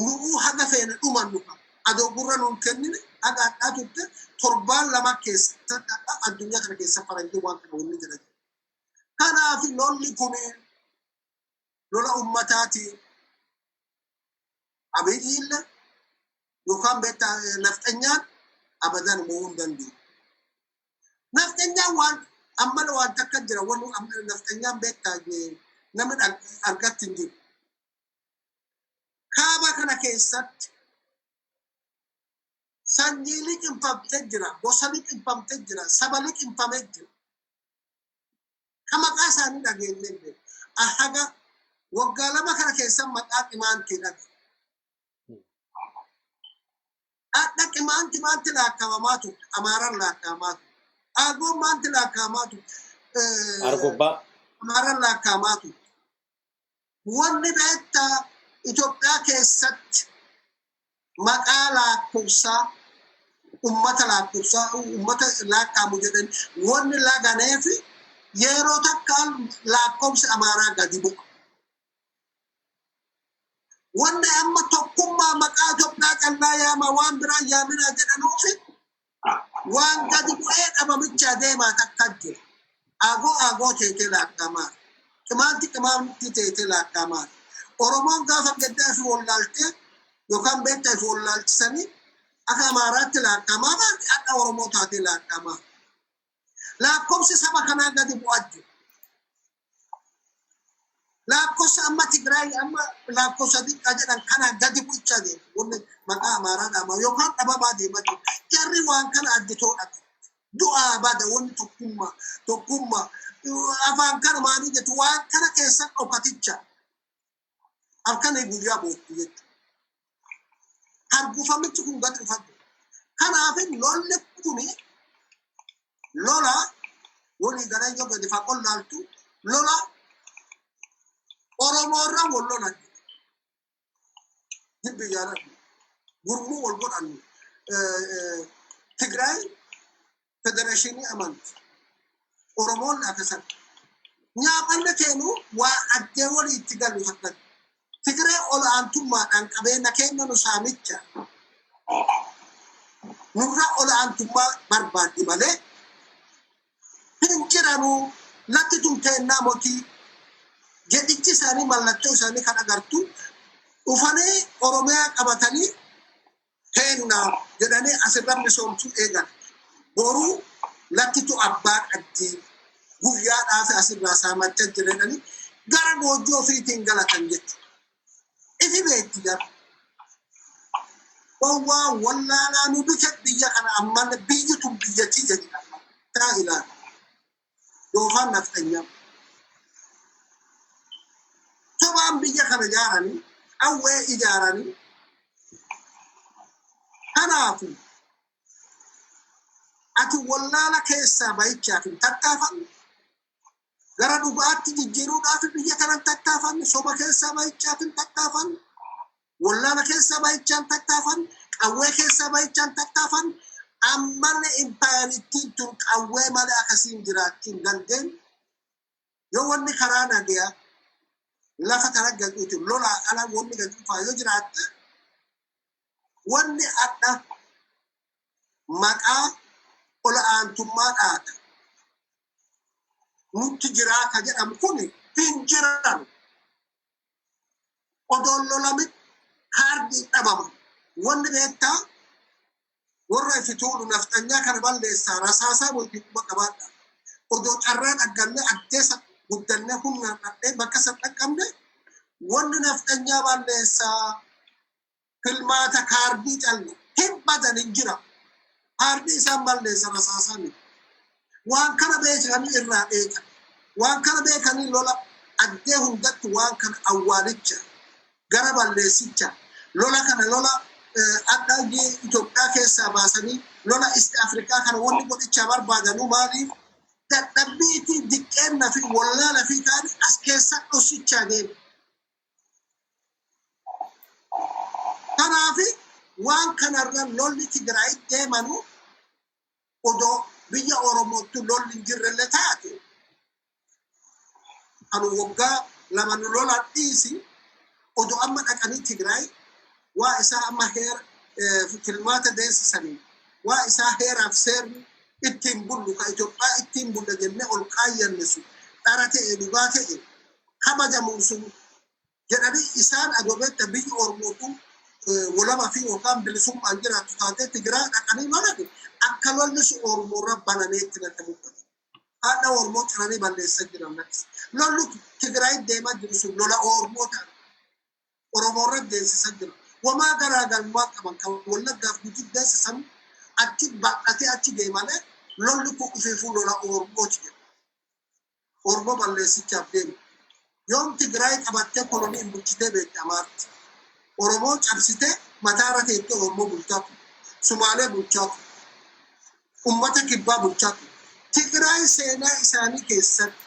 nu'uu haga feene dhumannu qaba. Adoo gurra nuun kennine haga hadhaa turte. Torbaan 2 keessatti hadha addunyaa kana keessa faranjii waan kana wanni jedhan. Kanaaf lolli kun lola ummataati. Abiyyiillee yookaan beektaa nafxanyaan abadan mo'uu hin danda'u. Nafxanyaan waan ammala waan takka jira, wanni nafxanyaan beektaa namni argatti hin jiru. Kaaba kana keessatti sanyii liqimfamtee jira, gosa liqimfamtee jira, saba liqimfamee jira. Ka maqaa isaanii dhageenyee hin beeku. Haga waggaa 2 kana keessa maqaa qimaantii dhage. Hadha qimaanti maanti laakkawamaa turte, Amaaraan laakkawamaa turte. Aagoon maanti laakkawamaa turte, Argobbaa. Amaaraan laakkawamaa turte. Wanni beektaa Itoophiyaa keessatti maqaa lakkoofsaa ummata lakkoofsaa ummata laakkaamu jedhan wanni laganeef yeroo takkaan lakkoofsi Amaaraa gadi bu'a. Wanni amma tokkummaa maqaa Itoophiyaa callaa yaama, waan biraa yaaminaa jedhanuufi waan gadi bu'ee dhabamichaa deemaa takka jira. Agoo agoo teetee laakkamaa. Qimaanti qimaanti teetee laakkamaa. Oromoon gaafa gaddaa fi wallaaltee yookaan beektaa fi wallaalchisanii akka Amaaraatti laakkamaa baate, akka Oromoo taatee laakkamaa. Lakkoofsi saba kanaa gadi bu'aa jira. Lakkoofsa amma Tigraay amma lakkoofsa xiqqaa jedhan kanaa gadi bu'ichaa deema. Wanni maqaa Amaaraa dhaamaa yookaan dhabamaa deemaa jiru. Jarri waan kana additoo dhabe. Du'aa bada wanni tokkummaa tokkummaa afaan kana maanii jettu waan kana keessa dhokaticha. Halkanii guyyaa boottu jechuudha. Hargufamichi kun gadi dhufa jira. Kanaaf lolli kuni lola walii galee yoo gadi fagoo laaltu lola Oromoo irra wal lolan. Jibbi jaaladhu. Gurmuu wal godhannu. Tigraay federeeshinii amanti. Oromoon akkasan. Nyaaphanni keenu waa addee walii itti galu takka. Tigree ol aantummaadhaan qabeenya keenya nu saamicha. Nurra ol aantummaa barbaaddi malee hin jiranuu, latti tun teennaa motii jedhichi isaanii mallattoo isaanii kan agartu dhufanii Oromiyaa qabatanii teennaa jedhanii asirra misoomsuu eegan. Boruu lattitu abbaa qabdi. Guyyaadhaaf asirraa saamachaa jiranii gara goojjoo ofiitiin galatan jechuudha. Ifi beekti gara. Gowwaa wallaalaa nu bite biyya kana ammallee biyyi tun biyya tiyya jedhama. Taa ilaala. Doofaan nafxanyaa. Sobaan biyya kana ijaaranii, qawwee ijaaranii. Kanaafu ati wallaala keessaa bahichaaf hin tattaafanne, gara dhugaatti jijjiiruudhaaf biyya kana hin tattaafanne, soba keessaa bahichaaf hin tattaafanne, wallaala keessaa bahichaa hin tattaafanne, qawwee keessaa bahichaa hin tattaafanne. Ammallee impaayeriittiin tun qawwee malee akkasiin jiraachuu hin dandeenye. Yoo wanni karaa nagayaa lafa tana gadhuuti lolaa ala wanni gad dhufaa yoo jiraatte, wanni adda maqaa ol aantummaa dhaata nutti jiraa ka jedhamu kun hin jiran. Odoon lolami kaardii dhabamu wanni beektaa warra ifi tuulu nafxanyaa kana balleessaa rasaasaa wajjin quba qabaadha. Odoo carraa dhagganne addeessa guddannee humnaan dhadhee bakka san dhaqqabne, wanni nafxanyaa balleessaa filmaata kaardii calla hin badan hin jira. Kaardii isaan balleessa rasaasaa miti. Waan kana beekanii irraa dheetan. Waan kana beekanii lola addee hundatti waan kana awwaalicha gara balleessicha lola kana lola adda Itoophiyaa keessaa baasanii lola East Afrikaa kana wanni godhichaa barbaadanuu maaliif dadhabbiitii diqqeenna fi wallaala fi taani as keessa dhossichaa deemu. Kanaafi waan kanarra lolli Tigraay deemanu odoo biyya Oromootti lolli hin jirrellee taate, kan waggaa 2 nu lolan dhiisi, odoo amma dhaqanii Tigraay waa isaa amma heera filmaata deessisanii waa isaa heeraaf seerri ittiin bullu ka Itoophiyaa ittiin bulla jennee ol kaayyanne sun dhara ta'e dhugaa ta'e kabajamuun sun jedhanii isaan adobeetta biyyi Oromootu walaba fi yookaan bilisummaan jiraattu taatee Tigraay dhaqanii lolate, akka lolli sun Oromoorra banameetti natti mul'ata. Haadha Oromoo ciranii balleessaa jiran lakkisa. Lolli Tigraay deemaa jiru sun lola Oromoo ta'a. Oromoorra deessisaa jira. Wamaa garaagarummaa qaban kan Wallaggaaf Gujii deessisan achi bal'atee achi deemalee lolli kun ufiifuu lola Oromooti jedha. Oromoo balleessichaaf deemu. Yoom Tigraay qabattee kolonii hin bulchitee beekte Amaarti? Oromoo cabsitee mataarra teettee Oromoo bulchaa turte. Sumaalee bulchaa turte. Ummata kibbaa bulchaa turte. Tigraay seenaa isaanii keessatti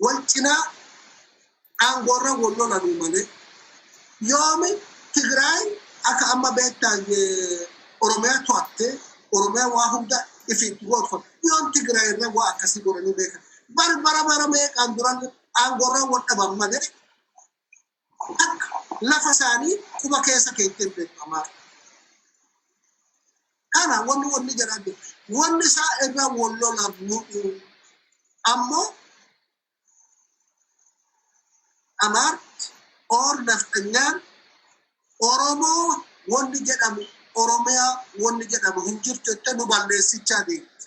wal cinaa aangoorra wal lolanuu malee yoomi Tigraay akka amma beektaa Oromiyaa to'attee Oromiyaa waa hunda ifiitti gootfatu yoom Tigraay irra waa akkasii godhanii beekan? Bar bara bara meeqaan duran aangoorra wal dhaban malee akka lafa isaanii quba keessa keettee beektu Amaara. Kana wanni jedhaa jiru. Wanni isaa irra wal lolan nu'u ammoo Amaarti or nafxanyaan Oromoo wanni jedhamu, Oromiyaa wanni jedhamu hin jirtu jettee nu balleessichaa deemti.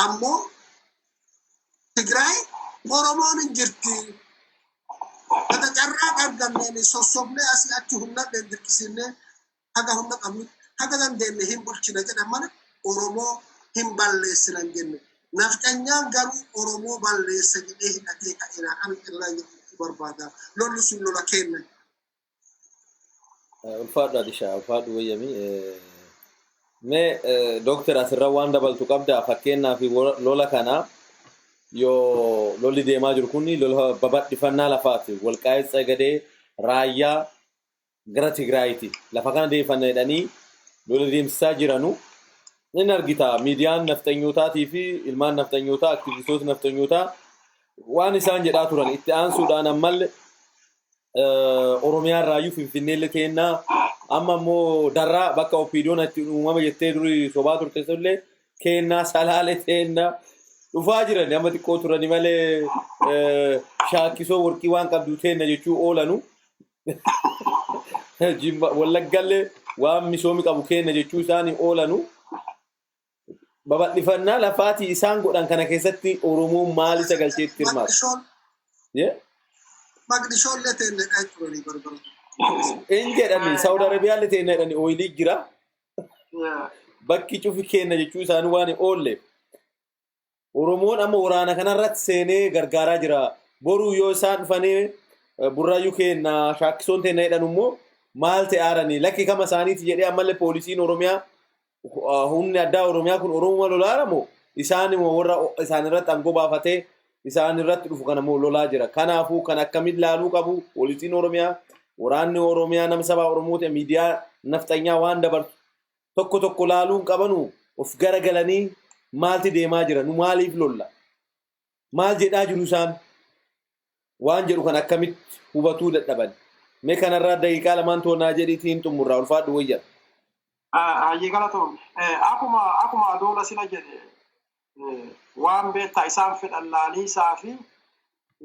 Ammoo Tigraay Oromoon hin jirti. Mata carraa arganneen sossobnee asii achi humna dirqisiifnee haga humna qabnutti haga dandeenye hin bulchina jedhan malee Oromoo hin balleessinan jenne. Nafxanyaan garuu Oromoo balleessa jedhee hidhatee ka'eera kan irraa jechuu barbaada. Lolli sun lola kenna. Ulfaadhu Adishaa, ulfaadhu wayyami. Mee dooktar, asirra waan dabaltu qabda? Fakkeenyaaf lola kana yoo lolli deemaa jiru kun lola babal'ifannaa lafaati. Walqaayit Tsagadee, Raayyaa gara Tigraayiiti. Lafa kana deeffanna jedhanii lola deemsisaa jiranu. Inni argita, miidiyaan nafxanyootaatii fi ilmaan nafxanyootaa, aktivistoota nafxanyootaa waan isaan jedhaa turan. Itti aansuudhaan ammallee Oromiyaa irraayyuu Finfinneellee teennaa, amma immoo Darraa bakka OPDOn itti uumame jettee durii sobaa turte sullee keennaa, Salaale teennaa dhufaa jiran. Amma xiqqoo turani malee Shaakkisoo warqii waan qabdu teenna jechuu oolanu. Jimma Wallaggallee waan misoomi qabu kenna jechuu isaanii oolanu. Babal'ifannaa lafaatii isaan godhan kana keessatti Oromoon maal isa galcheetti hirmaata? Maqdishoon Maqdishoon illee teelleedhaa turanii barbara. In jedhani, Saawud Arabiyaan illee teenne jedhani, ooyilii jira. Bakki cufi kenna jechuu isaanii waan hin oolleef. Oromoon amma waraana kanarratti seenee gargaaraa jira. Boruu yoo isaan dhufanii Burraayyuu kenna, Shaakkisoon teenna jedhan immoo maal ta'aarani, lakki kama isaaniiti jedhee, ammallee poolisiin Oromiyaa, humni addaa Oromiyaa kun Oromuma lolaara moo isaan immoo warra isaan irratti aangoo baafatee isaan irratti dhufu kana moo lolaa jira? Kanaafuu kan akkamiin laaluu qabu poolisiin Oromiyaa, waraanni Oromiyaa, nama sabaa Oromoo ta'e, miidiyaa nafxanyaa waan dabarsu tokko tokko laaluu hin qabanu, of garagalanii maalti deemaa jira, nu maaliif lolla, maal jedhaa jiru isaan waan jedhu kan akkamitti hubatuu dadhaban? Mee kanarraa daqiiqaa 2n toonaa jedhiitiin xumurraa, ulfaadhu wayya. Hayyee, galatoom. Akkuma Adoola sila jedhe, waan beektaa isaan fedhan laaliisaa fi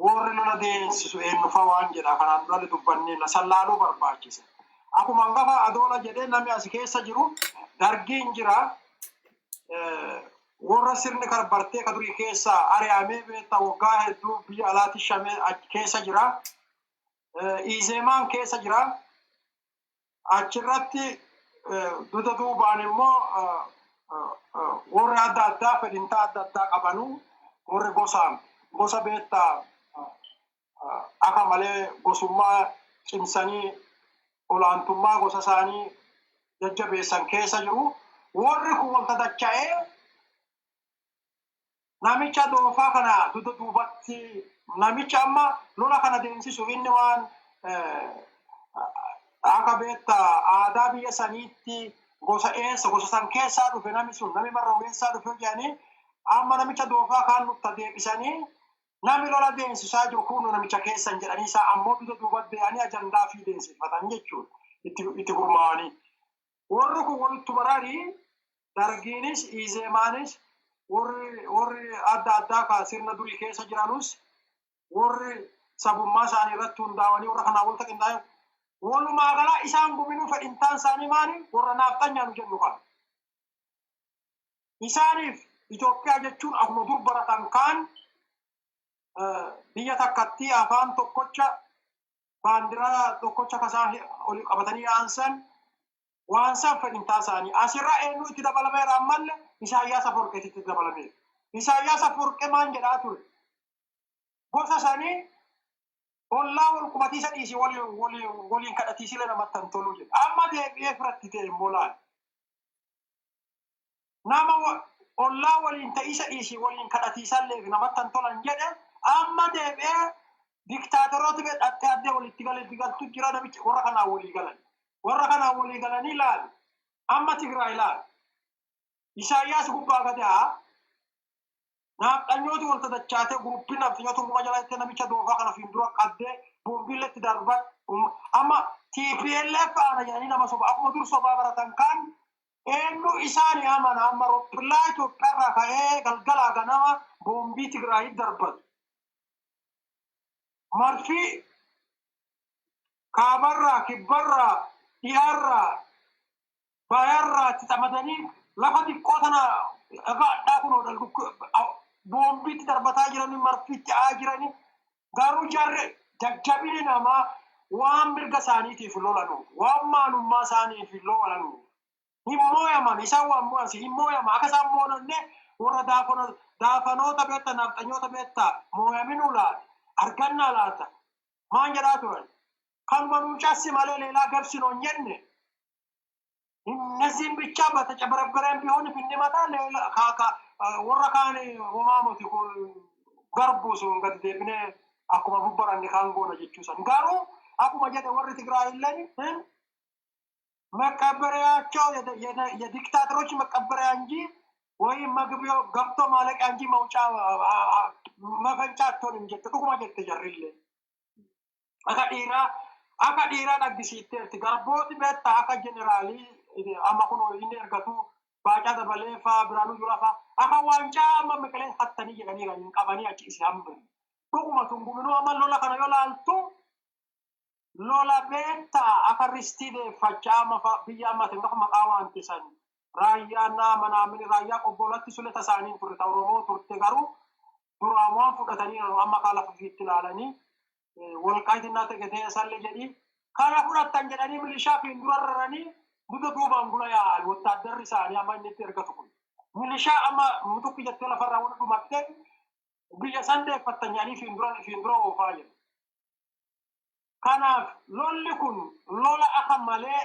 warri lola deemsisu eenyufa waan jedha kanaan dura dubbannee san laaluu barbaachisa. Akkuma hangafa Adoola jedhee, namni as keessa jiru Dargiin jira. Warra sirni kan bartee ka durii keessa ari'amee beektaa waggaa hedduu biyya alaatti shamee keessa jira. Izeemaan keessa jira. Achirratti duda duubaan immoo warri adda addaa fedhintaa adda addaa qabanuu, warri gosaan gosa beektaa akka malee gosummaa cimsanii olaantummaa gosa isaanii jajjabeessan keessa jiru. Warri kun walta dacha'ee namicha doofaa kana duda duubatti, namicha amma lola kana deemsisu, inni waan akka beektaa aadaa biyya saniitti gosa eessa gosa san keessaa dhufe, namni sun nami marra keessaa dhufe jedhanii, amma namicha doofaa kaan nutti deebisanii, nami lola deemsisaa jiru kun namicha keessan jedhanii, isaa ammoo duda duubatti dee'anii ajandaa fi deemsifatan jechuudha itti gurmaa'anii. Warri kun walitti bararii Dargiinis, Izeemaanis, warri adda addaa kan sirna durii keessa jiranus, warri sabummaa isaanii irratti hundaa'anii warra kanaa walitti qindaa'e, walumaa galaa isaan guminuu fedhintaan isaanii maali? Warra naafxanyaa nu jennu kana. Isaaniif Itoophiyaa jechuun akkuma dur baratan kaan biyya takkatti, afaan tokkocha, baandiraa tokkocha kasaan oli qabatanii yaa'an, waan san fedhintaa isaanii. Asirra eenyu itti dabalameera? Ammallee Isaayyaas Aforqeetitti itti dabalameera. Isaayyaas Aforqee maan jedhaa ture? Gosa sanii ollaa wal qubatiisa dhiisii waliin kadhatiisilee namatti hin tolu jedha. Amma deebi'ee firatti ta'e immoo laala. Nama ollaa waliin ta'isa dhiisii waliin kadhatiisallee namatti hin tolan jedhe, amma deebi'ee diktaatoroota dhattee addee walitti galtu jira, namichi warra kanaan walii galan. Warra kanaan walii galanii laali. Amma Tigraay laali. Isaayyaas gubbaa gadaa naafxanyooti walta dachaatee, guruppiin naafxanyoota hundumaa jala jettee, namicha doofaa kana fiin dura qaddee boombiilletti darban. Amma TPLF aana jedhanii nama soba akkuma dur sobaa baratan kaan eenyu isaani amana? Amma roppillaa Itoophiyaarraa ka'ee galgalaa ganama boombii Tigraayitti darbatu. Marfii kaabarraa, kibbarraa, dhiyaarraa, baayarraa itti xamadanii lafa xiqqoo tana dhagaa addaa kunoo boombiitti darbataa jiranii, marfiitti aa jiranii. Garuu jarri jajjabini namaa waan mirga isaaniitiif lolanu, waan maalummaa isaaniif lolanu hin mooyaman. Isaan waan mooyan hin mooyama. Akka isaan moonanne warra daafanoota beekta, nafxanyoota beekta, mooyaminuu laata, argannaa laata maan jedhaa turan? Kanuma nuun cassi malee leelaa gabsinoo hin jenne. እነዚህም ብቻ በተጨበረበረም ቢሆን ብንመጣ warra kaan homaa miti, garbu sun gadi deebinee akkuma bubbaranne kaan goona jechuusan. Garuu akkuma jedhe warri Tigraay illeen መቀበሪያቸው የዲክታተሮች መቀበሪያ እንጂ ወይም መግቢያው ገብቶ ማለቂያ እንጂ መውጫ መፈንጫ አትሆንም jette. Dhuguma jette jarrillee. Akka dhiiraa dhaggisiitteerti. Garbooti beektaa akka jeneraalii amma kun inni ergatu Baacaa Dabalee faa, Biraanuu Juulaa faa akka waancaa amma Meqelee hattanii jedhanii hin qabanii achi isi hambe. Dhuguma tunguminuu amma lola kana yoo laaltu, lola beektaa akka ristii deeffachaa amma biyya amma ta'e maqaa waanti san Raayyaanaa manaamin raayyaa qobboolatti sule tasaaniin turte ta Oromoo turte garuu duraan waan fudhatanii amma kaa lafa ofiitti ilaalanii Walqaayitinaa Tegetee sallee jedhii kana fudhattan jedhanii milishaa fi dura raranii dugda duubaan gula yaa'an wottaaddarri isaanii amma inni itti ergatu kun. Milishaa amma mutukki jettee lafarraa wal dhumattee biyya san deeffattan jedhanii fiin dura oofaa jiru. Kanaaf lolli kun lola akka malee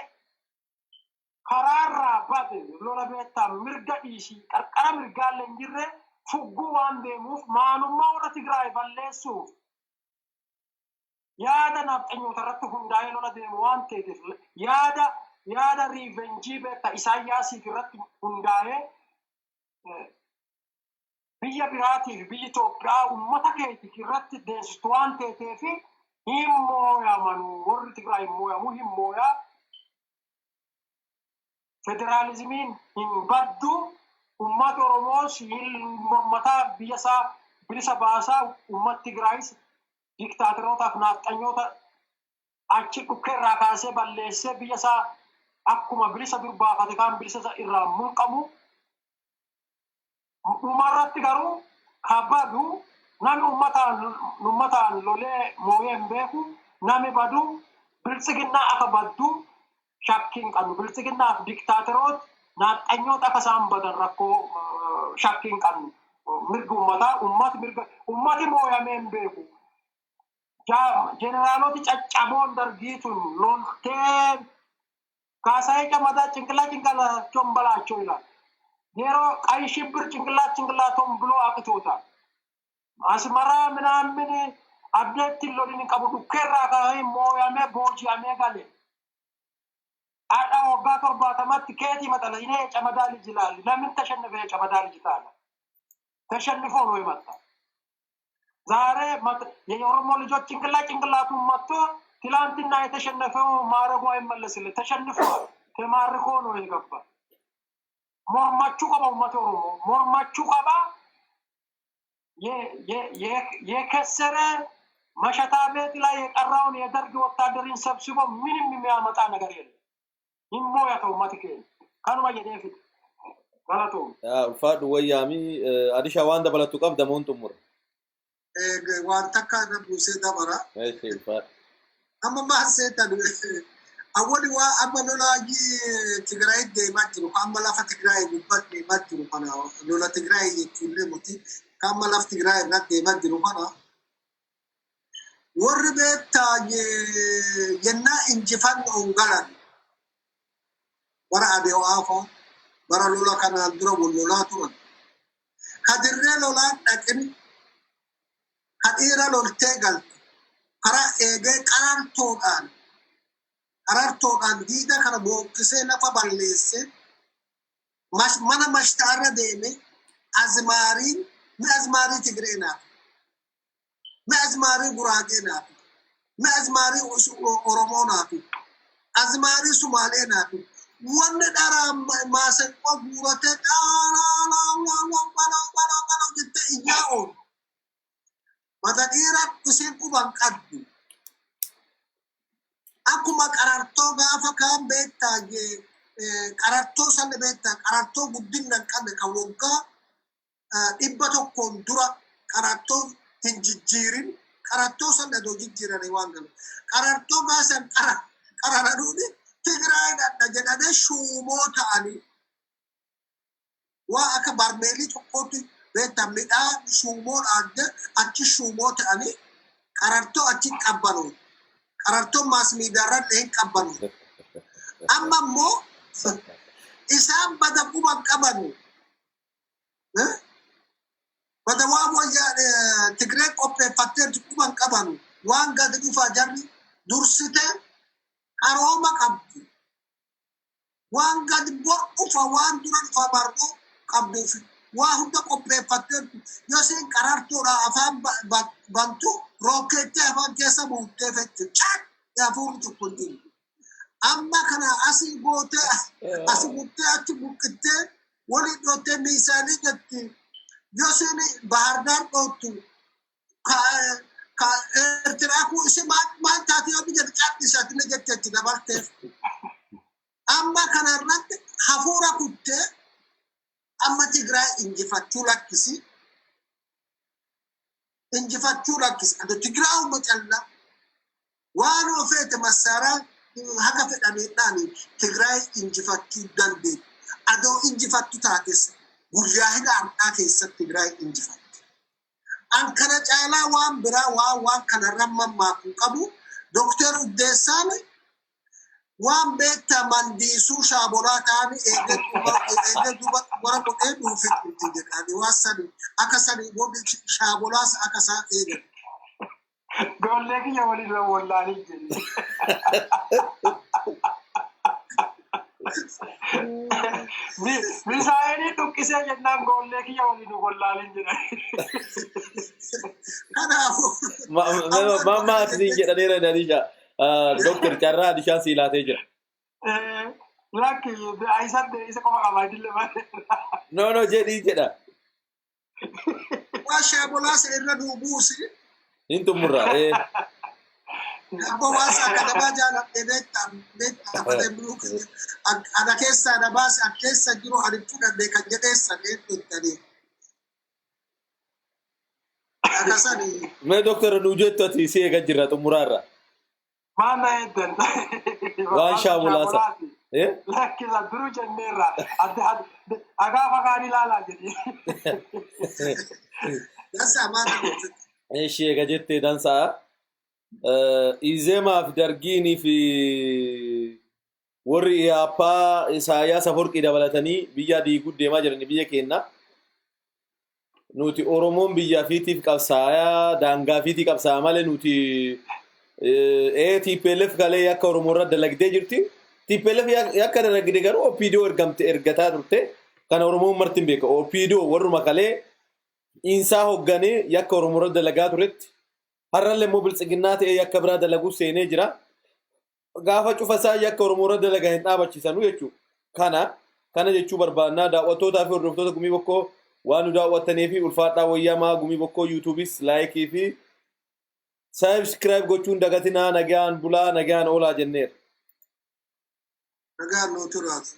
karaarraa bade, lola beektaa mirga dhiisii qarqara mirgaallee hin jirre fugguu waan deemuuf maalummaa warra Tigraay balleessuuf yaada nafxanyoota irratti hundaa'ee lola deemu waan ta'eef, yaada revenge beektaa Isaayyaasiif irratti hundaa'ee biyya biraatiif biyyi Itoophiyaa uummata keetiif irratti deemsistu waan ta'eef hin mooyamanu. Warri Tigraay hin mooyamu, hin mooyaa. Federaalizimiin hin baddu. Uummata Oromoos hin mormataa, biyya isaa bilisa baasaa. Uummati Tigraayis diktaatorootaaf nafxanyoota achi dhukkee irraa kaasee balleessee biyya isaa akkuma bilisa dur baafate kaan bilisa isa irraa mulqamu. Dhumarratti garuu kabadu nami uummataan lolee mooyee hin beeku. Nami badu Biltsiginnaa akka baddu shakkii hin qabnu. Biltsiginnaaf diktaatoroot nafxanyoota akka isaan badan rakkoo shakkii hin qabnu. Mirgi uummataa, uummati mirga uummati mooyamee hin beeku. Jeneraaloti caccaboon dargii tun loltee ካሳዬ ጨመዳ ጭንቅላ ጭንቅላቸውን በላቸው ይላል። yeroo ቀይ ሽብር ጭንቅላት ጭንቅላቶን ብሎ አቅቶታል። አስመራ ምናምን አብደት lolin qabu dhukkeerraa kaa'ee mooyamee booji'amee gale. Hadha waggaa 70tti keetii maxala እኔ የጨመዳ ልጅ ይላል። ለምን ተሸንፈ የጨመዳ ልጅ ታለ? ተሸንፎ ነው የመጣ። ዛሬ የኦሮሞ ልጆች ጭንቅላት ጭንቅላቱን መጥቶ ትላንትና የተሸነፈው ማረጉ አይመለስልህ። ተሸንፏል። ተማርኮ ነው የገባ። Mormachuu qaba uummata Oromoo. Mormachuu qaba. የከሰረ መሸታ ቤት ላይ የቀራውን የደርግ ወታደርን ሰብስቦ ምንም የሚያመጣ ነገር የለም። Hin mooyata uummati keenya. Kanuma jedhee fide. Galatoom. Ulfaadhu wayyaamii. Adishaa, waan dabalattu qabda moon xumura? Waan takka irra buusee dabara. Ulfaadhu. Amma maal seetan, awwali waa amma lolaayii Tigraay deemaa jiru, amma lafa Tigraay gubbatti deemaa jiru kana, lola Tigraay jechuullee miti, amma lafa Tigraay irratti deemaa jiru kana, warri beektaa yennaa injifannoon galan bara Adewaa fa'aa bara lola kanaan dura wal lolaa turan. Ka dirree lolaan dhaqin, ka dhiira loltee galte, karaa eegee qarartoodhaan diida kana booqqisee lafa balleessee mana mashtaarra deeme azmaariin mi azmaarii Tigree naaf, mi azmaarii Guraagee naaf, mi azmaarii Oromoo naaf, azmaarii Sumaalee naaf, wanni dharaa maasenqoo guuratee dhaalaa balaa balaa jettee iyyaa oolu. Mata dhiira isiin quban qabdu. Akkuma qarartoo gaafa kaan beektaa, qarartoo sana beektaa, qarartoo guddina hin qabne kan waggaa 100n dura qarartoo hin jijjiirin, qarartoo sana adoo jijjiiranii waan galu. Qarartoo gaasan qararanuuni Tigraay dhadha jedhamee shuumoo ta'anii waa akka barmeelii tokkootti beektaa midhaan shuumoo dhaadde achi shuumoo ta'anii qarartoo achi qabbanu. Qarartoo maas miidiyaarra hin qabbanu. Amma immoo isaan bada quban qabanu. Bada waan wayyaa Tigree qopheeffattee quban qabanu. Waan gadi dhufaa jarri dursite qarooma qabdi. Waan gadi bor dhufa, waan dura dhufa barroo qabduuf waa hunda qopheeffattee yoo isheen qarartuudha afaan bantu rookeettee afaan keessa buuttee fetti cat hafuurri tokko hin jiru. Amma kana asii gootee asi buttee achi buqqittee walii dhoottee miisaanii jetti yoo isheen Bahardaar dhoottu ka Eertiraa kun isi maal taate yoo biyya cadhisaatti jette achi dabarteef. Amma kanarratti hafuura kuttee amma Tigraay injifachuu lakkisi. Injifachuu lakkisi. Ado Tigraay callaa waan ofeete massaaraa haga fedhaniidhaan Tigraay injifachuu dandeetti. Adoo injifattu taates guyyaa hidha har'aa keessatti Tigraay injifatti. An kana caalaa waan biraa waan kanarra mammaakuu qabu Dooktar Uddeessaan waan beektaa mandiisuu shaabolaa ta'anii eegee duuba warra godhee dhuunfetti jedhani waan sani akka sani shaabolaas akka isaan eegan. Goollee kiyya waliin wallaalii jedhe. Misaa'elii dhukkisee jennaan goollee kiyya waliin wallaalii jedhe. Kanaafuu. Mamma asiin jedhaniira Adisha. Dooktar Carraa Adishaan sii laatee jira. Lakki isa isa qofa qabaa dille malee. No no jedhii jedha. Waan shaabolaas irra duubuusi. Hin xumurra. Abbo waan isaa akka namaa jaaladhe beektaa beektaa fatee buluu ana keessaa na baase an keessa jiru ani fudhadhe kan jedheessan eeggotanii. Akkasani. Mee dooktar nu jettu ati si eegaa jirra xumuraarra. Maal na eeggan? Waan shaabolaasa. Lakkisa duruu jenneerra. Dhagaa fakaan ilaalaa jedhi. Dansaa maal Ishee eega jettee dansaa. Izeemaaf dargiinii fi warri Iyaappaa Isaayyaas Aforqii dabalatanii biyya diiguu deemaa jiran biyya keenya. Nuti Oromoon biyya fiitiif qabsaa'aa daangaa fiitii qabsaa'aa malee nuti TPLF kalee yakka Oromoo irra dalagdee jirti. TPLF yakka dalagde garuu OPDO ergamte ergataa turte. Kana Oromoon marti hin beeka. OPDO warruma kalee insaa hoogganee yakka Oromoo irra dalagaa turetti. Har'allee immoo biltsiginnaa ta'ee yakka biraa dalaguu seenee jira. Gaafa cufa isaa yakka Oromoo irra dalagaa hin dhaabachiisanuu jechuudha. Kana jechuu barbaannaa daawwattootaa fi hordoftoota Gumii Bokkoo waan nu daawwattanii fi ulfaadhaa wayyamaa Gumii Bokkoo yuutuubis like fi subscribe gochuun dagatinaa. Nagaan bulaa, nagaan oolaa jenneera. Nagaan nuu turaatu.